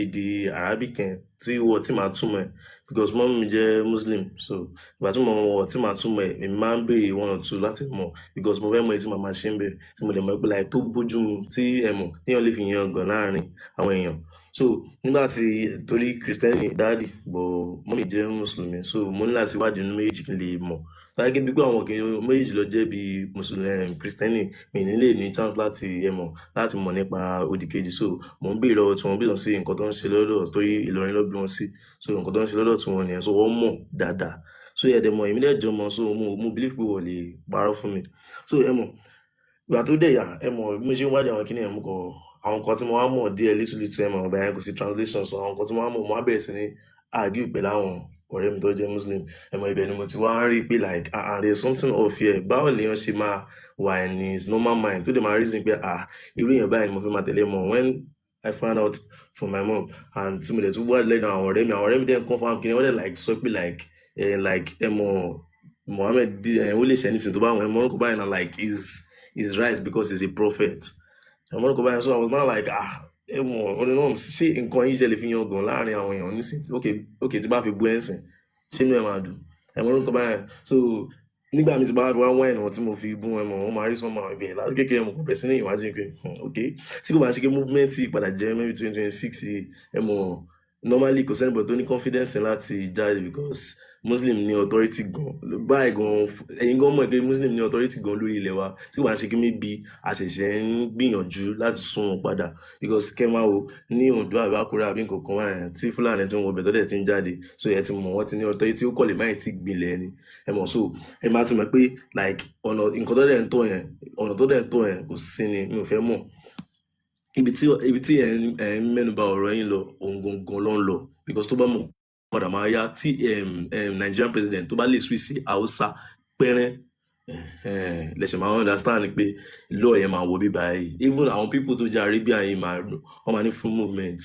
èdè Arabic yẹn tí wọ́n ti máa túmọ̀ ẹ̀, because mummy mi jẹ́ Muslim, so ìgbà tí mo wọ̀ tí máa túmọ̀ ẹ̀, èmi máa ń béèrè one or two láti mọ̀, because mo fẹ́ mọ èyí tí màá máa ṣe ń bẹ̀, tí mo dẹ̀ mọ̀ pé like tó bójú mu tí ẹ mọ̀ téèyàn lè fi yan gàn láàrin àwọn èèyàn. So nígbà tí torí Kristẹni daddy, but mummy jẹ́ Mùsùlùmí, so mo ní láti wádìí inú méjèèjì kí n lè mọ̀. Tó bá jẹ́ bí pé àwọn kìnìún méjèèjì lọ jẹ́ bí Mùsùlùmí, Kristẹni, mi ní lè ní chance láti ẹ mọ̀ láti mọ̀ nípa òdì kejì. So mò ń béèrè lọ́wọ́ tí wọ́n bí lọ sí nǹkan tó ń ṣe lọ́dọ̀, torí Ìlọrin ló bí wọn sí, so nǹkan tó ń ṣe lọ́dọ̀ tí wọ́n nìyẹn, so wọ́n mọ̀ dáadáa. So ẹ̀ dẹ̀ mọ̀, èmi dẹ̀ jọ mọ̀, so mo believe pé wọ́n lè parọ́ fún mi. So ẹ mọ̀ ìgbà tó dẹ̀ yà, ẹ mọ̀ bí mo ṣe ń wádìí àwọn kíní yẹn, mo kọ̀ Àwọn nǹkan tí mo wá mọ̀ díẹ̀, little little, ẹ mọ̀, ọ̀gbà yẹn kò sí translation. So àwọn nǹkan tí mo wá mọ̀, mo wá bẹ̀rẹ̀ sí ní argue pẹ̀lú àwọn ọ̀rẹ́ mi tó jẹ́ Muslim. Ẹ mọ̀, ibẹ̀ ni mo ti wá ń rí pé like, ah ah, there is something off here. Báwo lèèyàn ṣe máa wà in his normal mind tó dẹ̀ máa reason pé, ah, irú èèyàn báyìí ni mo fẹ́ máa tẹ̀lé mọ̀? When I found out from my mom and tí mo dẹ̀ tún wá lẹ́nu àwọn ọ̀rẹ́ mi, àwọn ọ̀rẹ́ mi dẹ̀ confirm kí ni wọ́n dẹ̀ like sọ pé like, like, ẹ mọ̀, Muhammad ó lè ṣe anything tó bá wọn, ẹ mọ̀ orúkọ báyìí na, like is right because he's a prophet, ẹ mọ̀ orúkọ báyìí. So I was not like, ah, ẹ mọ̀, ọ̀rẹ́ náà, ṣé nǹkan yìí ṣe lè fi yan gan láàrin àwọn èèyàn nísìnyí? Ok, tí bá fi bú ẹ̀ ń sìn, ṣé inú ẹ̀ máa dùn? Ẹ mọ̀ orúkọ báyìí. So nígbà mi ti bá fi wá wáìnì wọn tí mo fi bú ẹ mọ̀, wọ́n máa rí sọ́mọ ibẹ̀ láti kékeré. Mo kàn bẹ̀rẹ̀ sí ní ìwádìí pé, ok, tí kò bá ṣe pé movement yìí padà jẹ́ maybe 2026 yìí, ẹ mọ̀, normally kò sẹ́ni tó ní confidence láti jáde because Muslim ní authority gan báyìí gan. Ẹ̀yin gan mọ̀ pé Muslim ní authority gan lórí ilẹ̀ wa, tí kò bá ṣe pé maybe àṣẹ̀ṣẹ̀ ń gbìyànjú láti sún wọn padà, because kẹ́ máa wo ní Oǹdó àbí Àkúrẹ́ àbí nǹkan kan báyẹn tí Fúlàní tí ń wọ ọbẹ̀ tó dẹ̀ ti ń jáde. So ẹ ti mọ̀, wọ́n ti ní authority, ó kọ̀ lè má ì tí gbilẹ̀ ni, ẹ mọ̀. So ẹ máa ti mọ̀ pé like ọ̀nà nǹkan tó dẹ̀ ń tọ̀ yẹn, ọ̀nà tó dẹ̀ ń tọ̀ yẹn kò sí ni. Mi ò fẹ́ mọ̀ ibi tí ẹ ń mẹ́nuba ọ̀rọ̀ yín lọ, òun gangan ló ń lọ, because tó bá mọ̀ padà máa yá tí Nigerian president tó bá lè switch sí Hausa pẹ́rẹ́, lẹ́sẹ̀ máa understand pé law yẹn máa wọ bí báyìí. Even àwọn people tó jẹ́ Arabia yìí máa, wọ́n máa ní full movement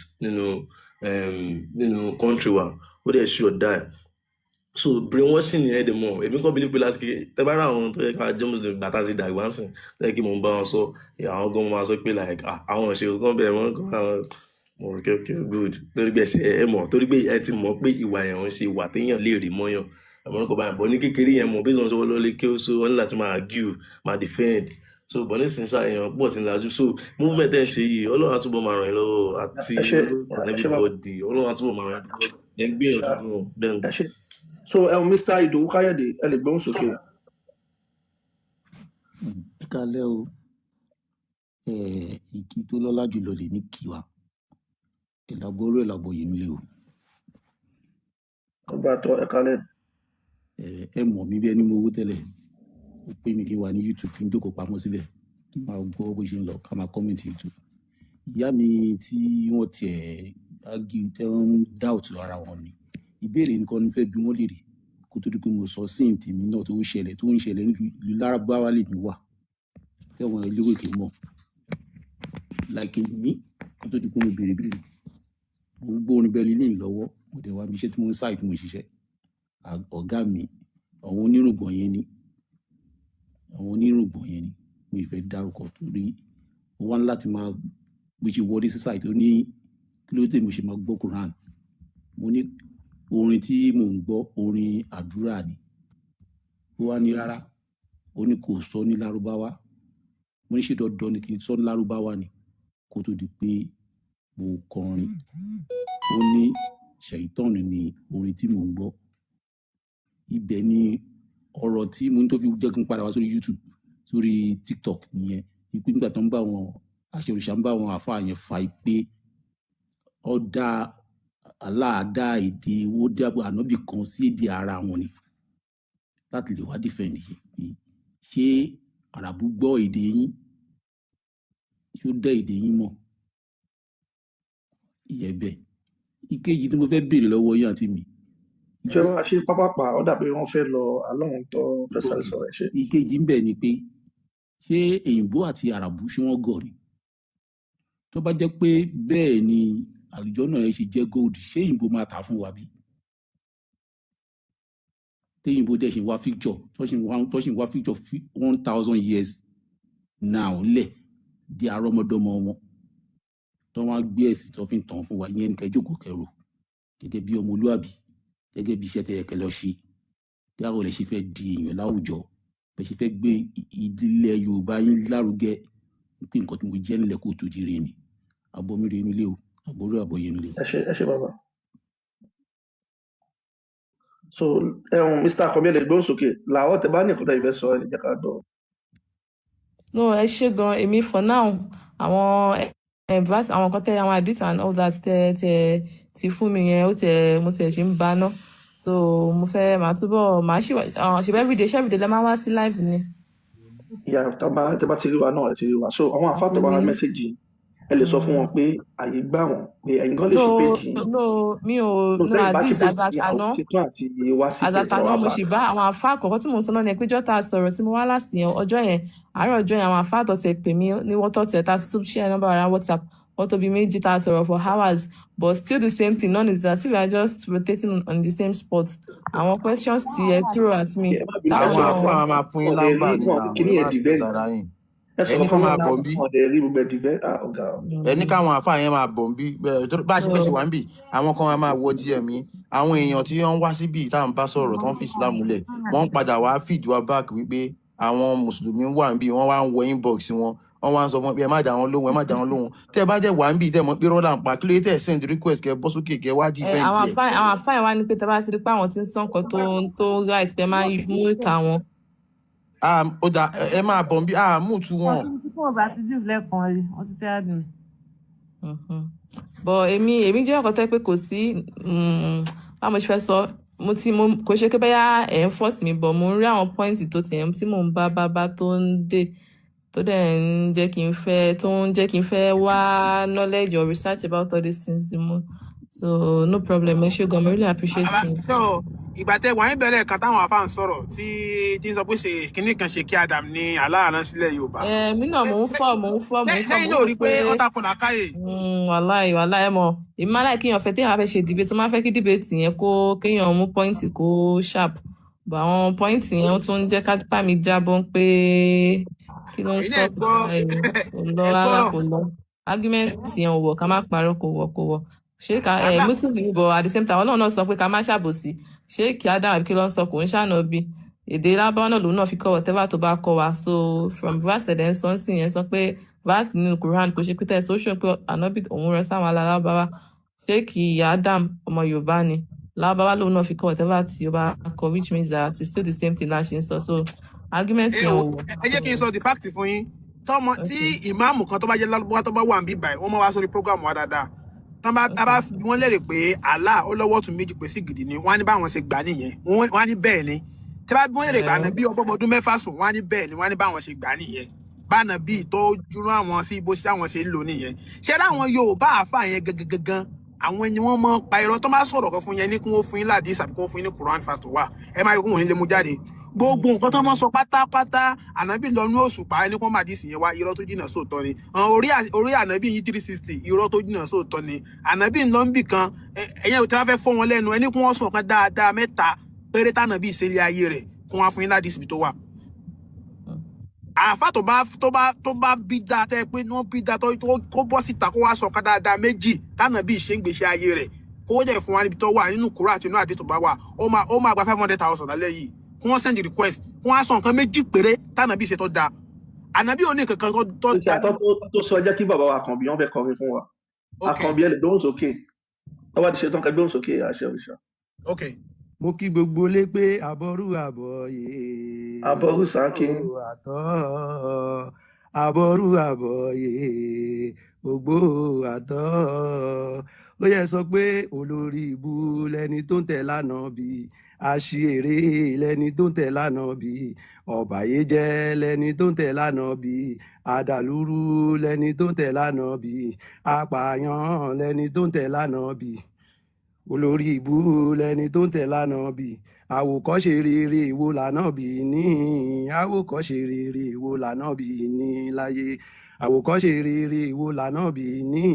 nínú country wa. Ó dẹ̀ sure die. So brainwashing yẹn dẹ̀ mọ̀, èmi kàn believe pé láti kékeré tẹ́ bá rí àwọn tó yẹ ká jẹ́ Muslim, gbàtà ti dàgbà ń sìn tó yẹ kí mò ń bá wọn sọ, àwọn gan máa sọ pé like, ah, àwọn òṣèré kan bẹ̀rẹ̀ wọ́n kàn àwọn mo rò pé okay, good, torí pé ẹ mọ̀, torí pé ẹ ti mọ̀ pé ìwà yẹn ń ṣe ìwà téèyàn lè rí mọ́yàn àmọ́ kò báyìí bọ́ ní kékeré yẹn mọ̀ bí wọ́n sọ wọ́n lọ́lé kí ó so wọ́n ní láti máa argue, máa defend. So bọ́ nísìnyí ṣá, èèyàn pọ̀ tí ń lajú. So movement ẹ̀ ń ṣe yìí, Ọlọ́run á túbọ̀ máa ràn yín lọ́wọ́ àti Ẹ ṣe. and Ẹ ṣe bàbá. everybody, Ọlọ́run á túbọ̀ máa ràn yín because ẹ̀ ń gbìyànjú gan bẹ́ẹ̀ ni. Ẹ ṣe. So Mr. Idowu Káyọ̀dé, ẹ lè gbóhùn sókè. Ẹ káalẹ́ o. Ìkí tó lọ́lá jùlọ lè ní kí wa ìlàbọrú ìlàbọyè nílé o. Ọgbà tó, ẹ kálẹ̀. Ẹ mọ̀ mí bí ẹni mo owó tẹ́lẹ̀. Ó pé mi kí n wà ní YouTube, kí n jókòó pamọ́ síbẹ̀, kí n máa gbọ́ bó ṣe ń lọ, ká máa comment YouTube. Ìyá mi tí wọ́n tiẹ̀ argue, tẹ́ ń doubt ara wọn ni, ìbéèrè nìkan ni fẹ́ bí wọ́n léèrè kó tó di pé mo sọ sí tèmi náà tó ń ṣẹlẹ̀, tó ń ṣẹlẹ̀ nílùú ìlú Lárúbáwá lèmi wà tẹ́wọ̀n eléwé kì í mọ̀ like èmi. Kó tó di pé mo béèrè béèrè, mo ń gbọ́ orin Berlin lọ́wọ́, mo dẹ̀ wá ibi iṣẹ́ tí mo ń site, mo ń ṣiṣẹ́. Ọ̀gá mi, àwọn onírùngbọ̀n yẹn ni, àwọn onírùngbọ̀n yẹn ni, mi ì fẹ́ dárúkọ torí mo wá ní láti máa bó ṣe wọlé sí site. Ó ní kí ló dé mo ṣe máa gbọ́ Quran. Mo ní orin tí mò ń gbọ́, orin àdúrà ni. Ó wá ní rárá, ó ní kò sọ ní Lárúbáwá. Mo ní ṣé dandan ni kí n sọ ní Lárúbáwá ni kó tó di pé mo kọrin? Ó ní ṣèyítọ́ọ̀nù ni orin tí mò ń gbọ́. Ibẹ̀ ni ọ̀rọ̀ tí mo ní tó fi jẹ́ kí n padà wá sórí YouTube, sórí TikTok nìyẹn, wípé nígbà tó ń bá wọn àṣẹ òrìṣà, ń bá wọn àáfàá yẹn fa pé ó dá Allah dá èdè, ó dá ànábì kan sí èdè ara wọn ni láti lè wá defend yìí pé ṣé àràbù gbọ́ èdè yín, ṣó dá èdè yín mọ̀? Ìyẹn bẹ́ẹ̀. Ìkejì tí mo fẹ́ béèrè lọ́wọ́ yín àti mi. Ìjọba ṣe pápápá, ó dàbí wọ́n fẹ́ lọ alóhùn tó fẹ́ sáré sọ̀rọ̀. Ẹ ṣe. Ìkejì ń bẹ̀ ni pé ṣé èyìnbó àti àràbù, ṣé wọ́n gọ̀ ni? Tó bá jẹ́ pé bẹ́ẹ̀ ni àlùjọ náà yẹn ṣe jẹ́ gold, ṣé òyìnbó máa tà á fún wa bí? Téyìnbó dẹ̀ ṣe wá future, tó ṣe ń wá future 1000 years now lẹ̀ di àrọ́mọdọ́mọ wọn tó wá gbé ẹ̀sìn tó fi ń tàn fún wa. Ìyẹn nìkan jókòó kẹrò gẹ́gẹ́ bí ọmọlúàbí, gẹ́gẹ́ bí iṣẹ́ tẹ́yẹ kẹ lọ ṣe, bí àwọn olè ṣe fẹ́ di èèyàn láwùjọ, bẹ́ẹ̀ ṣe fẹ́ gbé ìdílé Yorùbá yín lárugẹ, pé nǹkan tí mo jẹ́ nílẹ̀ kó tó jíire ni àbọ̀míre nílé o, àbọ̀rú àbọ̀yé nílé o. Ẹ ṣe, ẹ ṣe bàbá. So Mr. Akànbí, ẹ lè gbóhùn sókè làwọn tẹ bá ní nǹkan tẹ ìfẹ́ sọ, ẹ lè jẹ́ ká gbọ́. No, ẹ ṣé gan. Èmi for now, àwọn verse, àwọn nǹkan tẹ, àwọn hadith and all that tẹ ti fún mi yẹn, ó tẹ mo tẹ ṣe ń bá ná. So mo fẹ́ màá túbọ̀ màá ṣì ṣe everyday, ṣe everyday lẹ máa wá sí live ni? Ìyá, tẹ bá ti rí wa náà, ẹ ti rí wa. So àwọn àfáà tó bá message Ẹ lè sọ fún wọn pé àyè gbà wọ́n, pé ẹ̀yin gan lè No, ṣe péjì yín. no, mi ò No, no tẹ́yìn bá ṣe at least péjì as at yín, àwọn àná, ṣetán àti wá as síbẹ̀ at kí wọ́n àná wá mo bá sì bá àwọn àfáà kọ̀ọ̀kan tí mò ń sọ náà ni pé jọ́ta sọ̀rọ̀ tí mo wá last yẹn, ọjọ́ yẹn, àárọ̀ ọjọ́ yẹn, àwọn àfáà tó tẹ̀ pè mí ní wọ́n tó tẹ̀ tá a tún share number ara WhatsApp, wọ́n tó bí méjì tá a sọ̀rọ̀ for hours, but still the same thing. None is that we are just rotating on the same spot. Àwọn questions tí ẹ throw at me Ẹ má bínú, ẹ Àwọn sọ̀rọ̀ táwọn fún àfáà máa máa fún yín wọn dẹ̀ rí lámbà ní wọn àwọn, kíní ẹ yẹn má stress divert. ara yín. Ẹ Ẹ sọ̀rọ̀ ní fún kán wọn máa bọ̀ ń bí. wọn dẹ̀ rí gbogbo ẹ̀ divert. Ah, ọ̀gá o. Ẹ ní káwọn àfáà yẹn máa bọ̀ ń bí. Bẹ́ẹ̀ bá a ṣe bẹ́ẹ̀ ṣe wà ń bì, àwọn kan máa wọ DM yín. Àwọn èèyàn tí wọ́n ń wá síbí tá à ń bá sọ̀rọ̀ tó ń fi Islam múlẹ̀, wọ́n ń padà wá fìdí wa back wípé àwọn mùsùlùmí wà ń bí, wọ́n wá ń wọ inbox wọn, wọ́n wá ń sọ fún wọn pé ẹ má dá wọn lóhùn, ẹ má dá wọn lóhùn. Tẹ́ ẹ bá dẹ̀ wà ń bí, tẹ́ ẹ mọ̀ pé rọ́là ń pa, kí ló dé tẹ́ ẹ send request kẹ́ bọ́ sókè kẹ́ wá ẹ defend àwọn ẹ̀? àfáà, àwọn àfáà yẹn wá ní pé tá a bá ti rí pé àwọn tí ń sọ nǹkan tó right, pé máa ń mú ìta wọn. Ah, ó dà, ẹ máa bọ̀ ń bí, ah, mú tu wọn. Wọ́n ti fún ọba àti jù lẹ́ẹ̀kan rí, wọ́n ti tẹ́ àdùn. But èmi jẹ́ ọ̀kan tó jẹ́ pé kò sí, báwo mo ṣe fẹ́ sọ, mo ti mo kò ṣe pé bóyá ẹ̀ ń force mi, but mo ń rí àwọn point tó ti ẹ̀ tí mò ń bá tó ń dé, tó dẹ̀ ń jẹ́ kí n fẹ́, tó ń jẹ́ kí n fẹ́ wá knowledge or research about all these things the more. So no problem, ẹ ṣé gan, mo really appreciate Àbá you. So ìgbà tẹ wàá ń bẹ̀rẹ̀ kan táwọn afáà ń sọ̀rọ̀ tí ń sọ pé ṣe kinní kan ṣe kí Adam ní aláàrán sílẹ̀ Yorùbá. Ẹ mi náà mò ń fọ́ Sẹ́yìn mò ń náà wò rí i pé pé ó takò làákàyè. Wàláì, wàláì, ẹ mọ̀, èmi máa láì kéèyàn fẹ́, téèyàn bá fẹ́ ṣe debate, ó máa ń fẹ́ kí debate yẹn kó kéèyàn mú point kó sharp, but àwọn point yẹn ó tún ń jẹ́ kápá mi jábọ́ pé kí ló ń Ẹ̀yin sọ náà gbọ́ báyìí, kò lọ ẹ rárá, gbọ́rọ̀. kò lọ. Argument yẹn ò wọ̀, ká má parọ́, kò wọ̀, kò wọ̀. Ṣé ká ẹ Àlá Muslim, but at the same time Ọlọ́run náà sọ pé ká má ṣàbòsí. Ṣé kí Adam àbí kí ló ń sọ, kò ń ṣànàbí, èdè lábáwá náà lòun náà fi kọ́ whatever tó bá kọ́ wa. So from verse ẹ̀dẹ̀ ń sọ ń sìn yẹn, sọ pé verse nínú Quran kò ṣe pé tẹ̀ sóṣù pé ànábì òun rẹ sáwọn alábáwá. Ṣé kí Adam ọmọ Yorùbá ni, lábáwá lòun náà fi kọ́ whatever tí ó bá kọ, which means that it's still the same thing la ṣe ń sọ. So argument Ẹ yẹn wò, ò wọ̀. ẹ jẹ́ kí n sọ the fact fún yín. Tọ́mọ tí Okay. ìmáàmù kan tó bá jẹ́ lárúbáwá tó bá wà níbí báyìí, wọ́n máa wá sórí program wa dáadáa. Tán bá tá bá Okay. fi wọ́n lérè pé Allah ó lọ́wọ́ tún méjì pé sí gidi ni, wọ́n á ní báwọn ṣe gbà nìyẹn. Wọ́n á ní bẹ́ẹ̀ ni. Tí bá bí wọ́n lérè pé ànábì ọgbọ́n ọdún 6 sùn, wọ́n á ní bẹ́ẹ̀ ni, wọ́n á ní báwọn ṣe gbà nìyẹn. Báná bíi tó dúró àwọn sí bó ṣe àwọn ṣe ń lò nìyẹn. Ṣé láwọn Yorùbá àáfàá yẹn gangan gangan, àwọn ẹni wọ́n mọ̀ pa irọ́ tó bá sọ̀rọ̀ kan fún yẹn ní kí wọ́n fún yín ládìí àbí kí wọ́n fún yín ní Quran fast wà. Ẹ máa rí kí wọ́n ní lè mú jáde. Gbogbo nǹkan tó mọ̀ sọ pátápátá, ànábì lọ ní òṣùpá, ẹni kí wọ́n má dìísì yẹn wá, irọ́ tó jìnnà sóòótọ́ ni. Àwọn orí ànábì yín 360, irọ́ tó jìnnà sóòótọ́ ni. Ànábì ń lọ níbì kan, ẹ̀yẹ́ tí wọ́n fẹ́ fọ́ wọn lẹ́nu, ẹni kí wọ́n sọ nǹkan dáadáa mẹ́ta péré tànábì ìṣẹ̀lẹ̀ ayé rẹ̀, kí wọ́n á fún yín ládìísì ibi tó wà. Àáfà tó bá bí dáa tẹ́ pé wọ́n bí dáa tó kó bọ́ síta kó wá sọ nǹkan dáadáa méjì tànábì ṣe ń gbèsè ayé rẹ̀, kó jẹ́ fún wa níbi tó wà nínú Kùránì àti inú àdé tó bá wà, ó máa gba 500,000 lálẹ́ yìí. Kí wọ́n send request, kí wọ́n á sọ nǹkan méjì péré tànábì ṣe tó dáa. Ànábì ò ní nǹkan kan tó Ó ṣe dáa. àtọ́ tó sọ, ẹ jẹ́ kí bàbá wa Àkànbí, wọ́n fẹ́ kọrin fún wa. Ok. Àkànbí, ẹ lè gbóhùn sókè. Tó bá ti ṣe tán, kẹ́ gbóhùn sókè, àṣẹ òrìṣà. Ok. Mo kí gbogbo lé pé àbọrú àbọyè. Àbọrú sáńkì. Ògbó àtọ, àbọrú àbọyè, ògbó àtọ. Ó yẹ sọ pé olórí ibu lẹni tó ń tẹ̀ lánàá bí, àṣìírè lẹni tó ń tẹ̀ lánàá bí, ọ̀bàyéjẹ́ lẹni tó ń tẹ̀ lánàá bí, àdàlúrú lẹni tó ń tẹ̀ lánàá bí, apààyàn lẹni tó ń tẹ̀ lánàá bí, olórí ibú lẹni tó ń tẹ̀ lánàá bí. Àwòkọ́ṣe rere wo lànà bí ní? Àwòkọ́ṣe rere wo lànà bí ní láyé? Àwòkọ́ṣe rere wo lànà bí ní?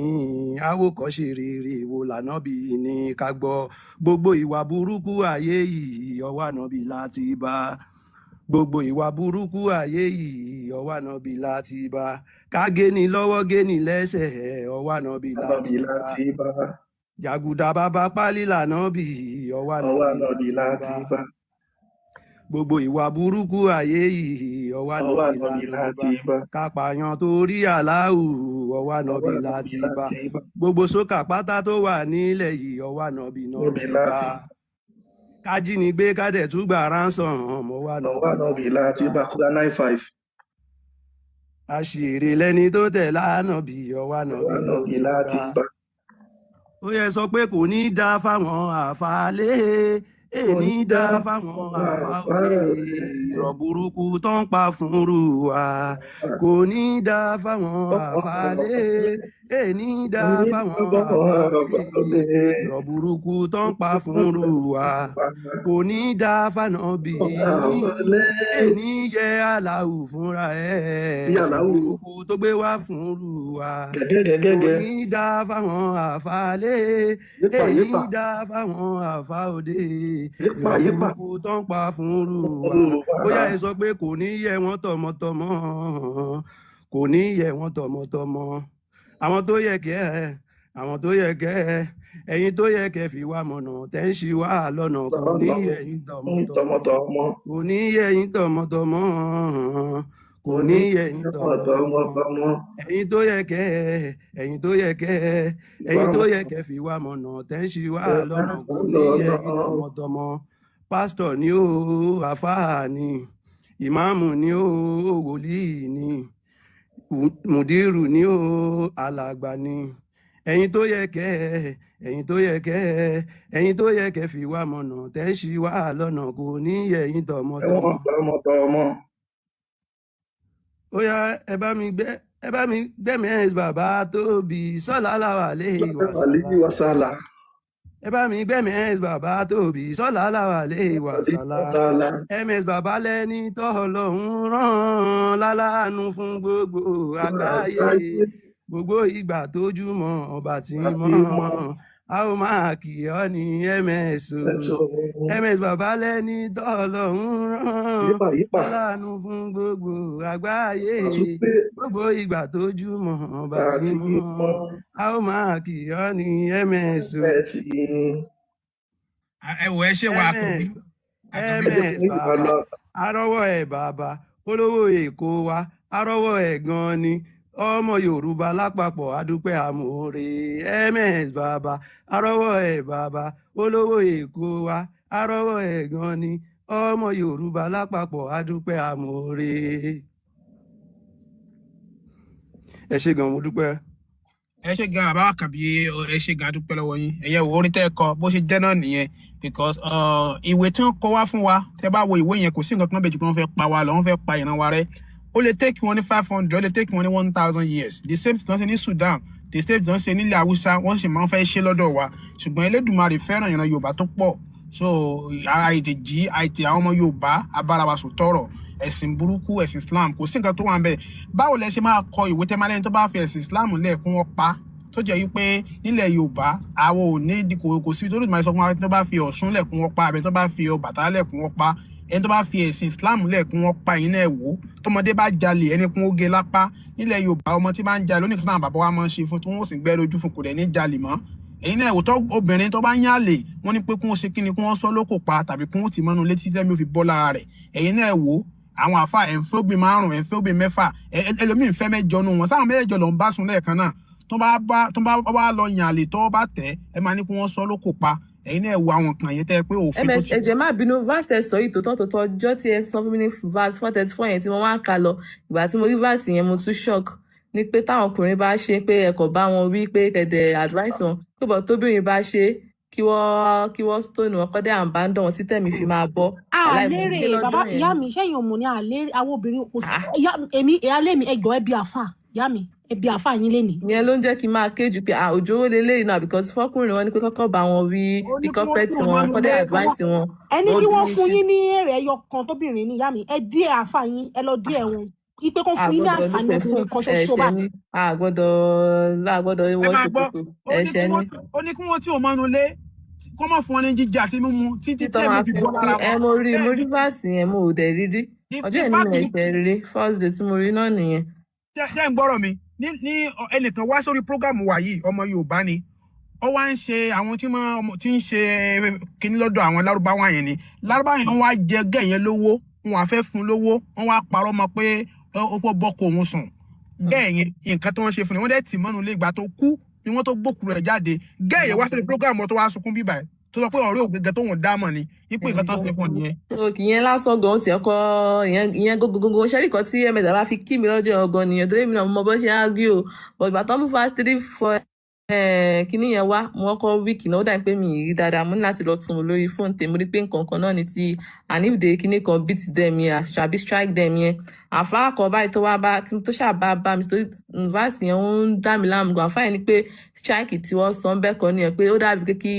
Àwòkọ́ṣe rere wo lànà bí ní? Ká gbọ́ gbogbo ìwà burúkú ayé yìí, ọwọ́ ànábì láti bá. Gbogbo ìwà burúkú ayé yìí, ọwọ́ ànábì láti bá. Ká géni lọ́wọ́, géni lẹ́sẹ̀, ọwọ́ ànábì Ànábì láti bá. láti bá. Jàgùdà bàbá pálí lànà bí, ọwọ́ Ọwọ́ ànábì ànábì láti láti bá. bá. Gbogbo ìwà burúkú ayé yìí, ọwọ́ Ọwọ́ ànábì ànábì láti láti bá. bá. Kápáyàn torí aláwù, ọwọ́ Ọwọ́ ànábì ànábì láti bá. láti bá. Gbogbo sókà pátá tó wà nílẹ̀ yìí, ọwọ́ ànábì náà Ànábì ti bá. láti. Kájínigbé kádẹ̀ tún gbà ransom, ọwọ́ Ọwọ́ ànábì ànábì láti láti bá. bá. Kúrá 95. Àṣìírí lẹni tó tẹ̀ lánàá bí, ọwọ́ Ọwọ́ ànábì ló ànábì ti láti bá. bá. Ó yẹ sọ pé kò ní í dá fáwọn àfàlẹ́, Kò èní ní dá dá fáwọn fáwọn àfà òde, àfáà irọ́ burúkú tó ń pa fúnrú wa. Kò ní í dá fáwọn àfàlẹ́, Èní dá fáwọn àfáàlè, irọ́ burúkú tó ń pa fúnrú wa kò ní dá fànàbí yín. Èní yẹ aláwù fúnra ẹ̀, ẹ̀sìn burúkú tó gbé wá fúnrú wa kò ní dá fáwọn àfáàlè. Èní dá fáwọn àfáòdé, irọ́ burúkú tó ń pa fúnrú wa. Bóyá ẹ sọ pé kò ní yẹ wọ́n tọmọtọmọ, kò ní yẹ wọ́n tọmọtọmọ. Àwọn tó yẹ kẹ́ ẹ, àwọn tó yẹ kẹ́ ẹ, ẹ̀yin tó yẹ kẹ́ fi wá mọ̀nà tẹ́ ń ṣì wá lọ́nà, kò ní yẹ yín tọmọtọmọ, kò ní yẹ yín tọmọtọmọ, kò ní yẹ yín tọmọtọmọ. Ẹ̀yin tó yẹ kẹ́ ẹ, ẹ̀yin tó yẹ kẹ́ ẹ, ẹ̀yin tó yẹ kẹ́ fi wá mọ̀nà tẹ́ ń ṣì wá lọ́nà, kò ní yẹ yín tọmọtọmọ. Pásítọ̀ ni ó, àfáà ni, ìmáàmù ni ó, wòlíì ni, mùdírù ni ó, alàgbà ni. Ẹ̀yin tó yẹ kẹ́ ẹ, ẹ̀yin tó yẹ kẹ́ ẹ, ẹ̀yin tó yẹ kẹ́ fi wá mọ̀nà tẹ́ ń ṣì wá lọ́nà, kò ní yẹ yín tọmọtọmọ. Ó yá, ẹ bá mi gbẹ́, ẹ bá mi gbẹ́mí ẹ̀ bàbá tóbi sọ́lá làwà lè wà sálà. Ẹ bá mi gbẹ́mí ẹ̀ bàbá tóbi sọ́lá làwà lè wà sálà. Ms bàbá lẹ́ni tọ́lọ́hún rán láláàánú fún gbogbo àgbáyé. Gbogbo ìgbà tójúmọ́ ọba tí mọ́, a ó máa kì ọ́ ní ms o. Ms bàbá lẹ́ni tọ́lọ́hún rán láláàánú fún gbogbo àgbáyé. Gbogbo ìgbà tójúmọ́ ọba tí mọ́, a ó máa kì ọ́ ní ms o. Ẹ wò, ẹ ṣe wà Àkànbí. Ms bàbá, arọ́wọ́ ẹ̀ bàbá olówó Èkó wa, arọ́wọ́ ẹ̀ gan-an ni. Ọmọ Yorùbá lápapọ̀ adúpẹ́ àmúre. Ms bàbá, arọ́wọ́ ẹ̀ bàbá olówó Èkó wa, arọ́wọ́ ẹ̀ gan-an ni. Ọmọ Yorùbá lápapọ̀ adúpẹ́ àmúre. Ẹ ṣé gan, mo dúpẹ́. Ẹ ṣe gan, bàbá Àkànbí, ẹ ṣe gan, adúpẹ́ lọ́wọ́ yín. Ẹ̀yẹ wo orin tẹ́ ẹ kọ bó ṣe jẹ́ náà nìyẹn, because ìwé tí wọ́n kọ wá fún wa, tẹ́ bá wo ìwé yẹn, kò sí nǹkan kan bẹ́ẹ̀ ju pé wọ́n fẹ́ pa wa lọ, wọ́n fẹ́ pa ìran wa rẹ́. Ó lè take wọn ní 500, ó lè take wọn ní 1,000 years. The same thing tó ń ṣe ní Sudan, the same thing tó ń ṣe nílẹ̀ Haúsá, wọ́n sì máa ń fẹ́ ṣe lọ́dọ̀ wa. Ṣùgbọ́n Elédùmarè fẹ́ràn ìran Yorùbá tó pọ̀, so àìtè jí àìtè àwọn ọmọ Yorùbá abárawasò tọrọ ẹ̀sìn burúkú, ẹ̀sìn Islam, kò sí nǹkan tó wà ń bẹ̀. Báwo lẹ ṣe máa kọ ìwé tẹ́ máa lẹ́ni tó bá fi ẹ̀sìn Islam lẹ́ẹ̀kún wọn pa, tó jẹ́ wípé nílẹ̀ Yorùbá àwọn ò ní kò síbi tó lùdìmọ̀ sọ fún wa tó bá fi Ọ̀ṣun lẹ̀kún wọn pa, àbí tó bá fi Ọbàtálá lẹ̀kún wọn pa, ẹni tó bá fi ẹ̀sìn Islam lẹ̀kún wọn pa. Ẹ̀yin náà wò ó, tọmọdé bá jalè, ẹni kún ó gé lápá nílẹ̀ Yorùbá. Ọmọ tí bá ń jalè, oníkan náà bàbá wa máa ń ṣe fún tí wọ́n sì gbẹ́ lójú fún, kò dẹ̀ ní jalè mọ́. Ẹ̀yin náà wò, tó obìnrin tó bá ń yàlè, wọ́n ní pé kí wọ́n ṣe kí ni, kí wọ́n sọ lóko pa tàbí kí wọ́n tì mọ́nú létí tẹ́mi ò fi bọ́ lára rẹ̀. Ẹ̀yin náà wò ó, àwọn àfa ẹ̀ ń fẹ́ obìnrin márùn, ẹ̀ ń fẹ́ obìnrin mẹ́fà, ẹlòmíì ń fẹ́ mẹ́jọ nù wọn, sáwọn mẹ́jọ ló ń bá sùn lẹ́ẹ̀kan náà. Tó bá wá lọ yàn àlè, tó bá tẹ̀ ẹ máa ní kí wọ́n sọ lóko pa. Ẹ̀yin náà wo àwọn kan yẹn tẹ́ pé òfin tó Ms ti ẹ jọ̀ọ́, ẹ má bínú, verse ẹ sọ yìí, tòótọ́ tòótọ́, ọjọ́ tí ẹ sọ fún mi ní verse 434 yẹn tí mo wá ń kà lọ, ìgbà tí mo rí verse yẹn, mo tún shock ní pé táwọn ọkùnrin bá ṣe pé ẹ kò bá wọn wí, pé kẹ̀dẹ̀ advice wọn, pé bọ̀ tóbìnrin bá ṣe, kí wọ́n stone wọn, kọ́dẹ̀ abandon wọn títẹ̀mí fi máa bọ́. Wàláì mo Àlérè ké bàbá lọ́jọ́ yẹn ìyá ni. mi, sẹ́yìn òmù ní àlérè àwọn obìnrin kò sí. Ah, Ìyá èmi, ìyálé mi, ẹjọ́ ẹbí àfà, ìyá mi, ẹbí àfà yín lénìí. Ìyẹn ló ń jẹ́ kí n máa kéjù pé ah, òjòwò leléyìí náà, because fọkùnrin wọn ni pé kọ́kọ́ bá wọn wí, Ó ní bí kí wọ́n kọ́pẹ́ tì tí wọ́n wọn mọ́nú kọ́dẹ̀ ilé. advice wọn. Ẹni kí wọ́n Obìnrin fún ṣe yín ní èrè ẹyọ kan tóbìnrin ní, ìyá mi, ẹ díẹ̀ àfà yín, ẹ lọ díẹ̀ wọn ipe kan fún yín ní Àgbọ́dọ̀ àǹfààní lópin fún obìnrin kan ṣoṣo ẹ̀ṣẹ̀ báyìí. ni, àgbọ́dọ̀ Ẹ wọ máa gbọ́, ṣòkòtò ó ní kí ẹ̀ṣẹ̀ wọ́n ni. ó ní kí wọ́n tì wọ́n mọ́nú ilé, kó má fún wọn ní jíjẹ àti mímu títí Títọ́ tẹ́mi máa fi fi bọ́ kú lára ẹ. wọn. Mo rí verse yẹn, mo ò dẹ̀ rí rí. The Ọjọ́ the yẹn ni fact mo ni ẹ̀ṣẹ̀ rí, first day tí mo rí náà nìyẹn. Ṣe ń gbọ́rọ̀ mi ní ẹnìkan wá sórí program wa yìí, ọmọ Yorùbá ni, ó wá ń ṣe àwọn tí máa tí ń ṣe kinní lọ́dọ̀ àwọn Lárúbáwá yẹn ni. Lárúbáwá yẹn, wọ́n wá jẹ gẹ́ yẹn lówó, wọn á fẹ́ fún lówó, wọ́n wá parọ́ mọ́ pé ó pọ̀ bọ́kọ òun sùn. Gẹ́ yẹn, nǹkan tí wọ́n ṣe fún ni, wọ́n dẹ̀ tì mọ́nu ilé. Ìgbà tó kú ni wọ́n tó gbókù rẹ̀ jáde. Gẹ́ yẹn wá sórí program tó wá sunkún bíbà ẹ̀, tó sọ pé ọ̀rẹ́ òun gẹ́gẹ́ tóun dá mọ̀ ni wípé nǹkan tó ń ṣe fún un nìyẹn. So kì í yẹn lásán gan, tiẹ̀ kọ́ ìyẹn gógógógó ṣẹ́rí kan tí ẹ̀mẹ́ta bá fi kí mi lọ́jọ́ gan nìyẹn, torí èmi náà mo mọ bó ṣe ń argue o, but ìgbà tó mú verse 3 4. Kíní yẹn wá, mo kọ́kọ́ weak náà, ó dà bí pé mi ì rí dáadáa. Mo ní láti lọ tún un lórí fóònù tèmi. Mo rí pé nǹkan kan náà ni ti and if they kíní kan beat them yẹn àbí strike them yẹn. Àfáà kan báyìí tó wá bá tó ṣàbá bá mi torí verse yẹn ó ń dà mí láàmú gan. Àfáà yẹn ni pé strike tí wọ́n sọ ń bẹ́ẹ̀ kọ́ nìyẹn, pé ó dàbí pé kí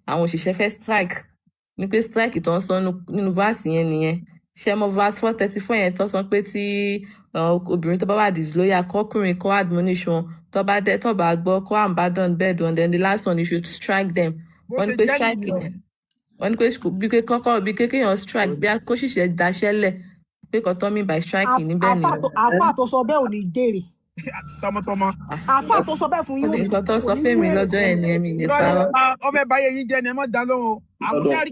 àwọn òṣìṣẹ́ fẹ́ strike, ní pé strike tó ń sọ nínú verse yẹn nìyẹn. Ṣe mọ verse 434 yẹn tó sọ pé tí obìnrin tó bá wà disloyal, kọkùnrin kó admonish wọn, tó bá dé tó bá gbọ́, kó abandon bed wọn, then the last one, you should strike them. Bó Wọ́n ní ṣe pé jẹ́ strike nìyẹn. yẹn, wọ́n ní pé bí pé kọ́kọ́ bí pé kéèyàn strike bí kó ṣìṣẹ́ daṣẹ́lẹ̀, pé kò tọ́ mi by striking níbẹ̀ Àáfà nìyẹn. tó, àáfà tó sọ bẹ́ẹ̀ ò ní jèrè. Tọmọtọmọ. Àáfà tó sọ bẹ́ẹ̀ fún yín ò ní Nǹkan tó kò sọ ní fẹ́mi wéré. lọ́jọ́ yẹn nìyẹn, mi lè Irọ́ ló parọ́. pa, ọfẹ báyé yín jẹ́ ni, ẹ má dá lóhùn o. Àwọn lọ́dọ̀ sẹ́ẹ̀rì.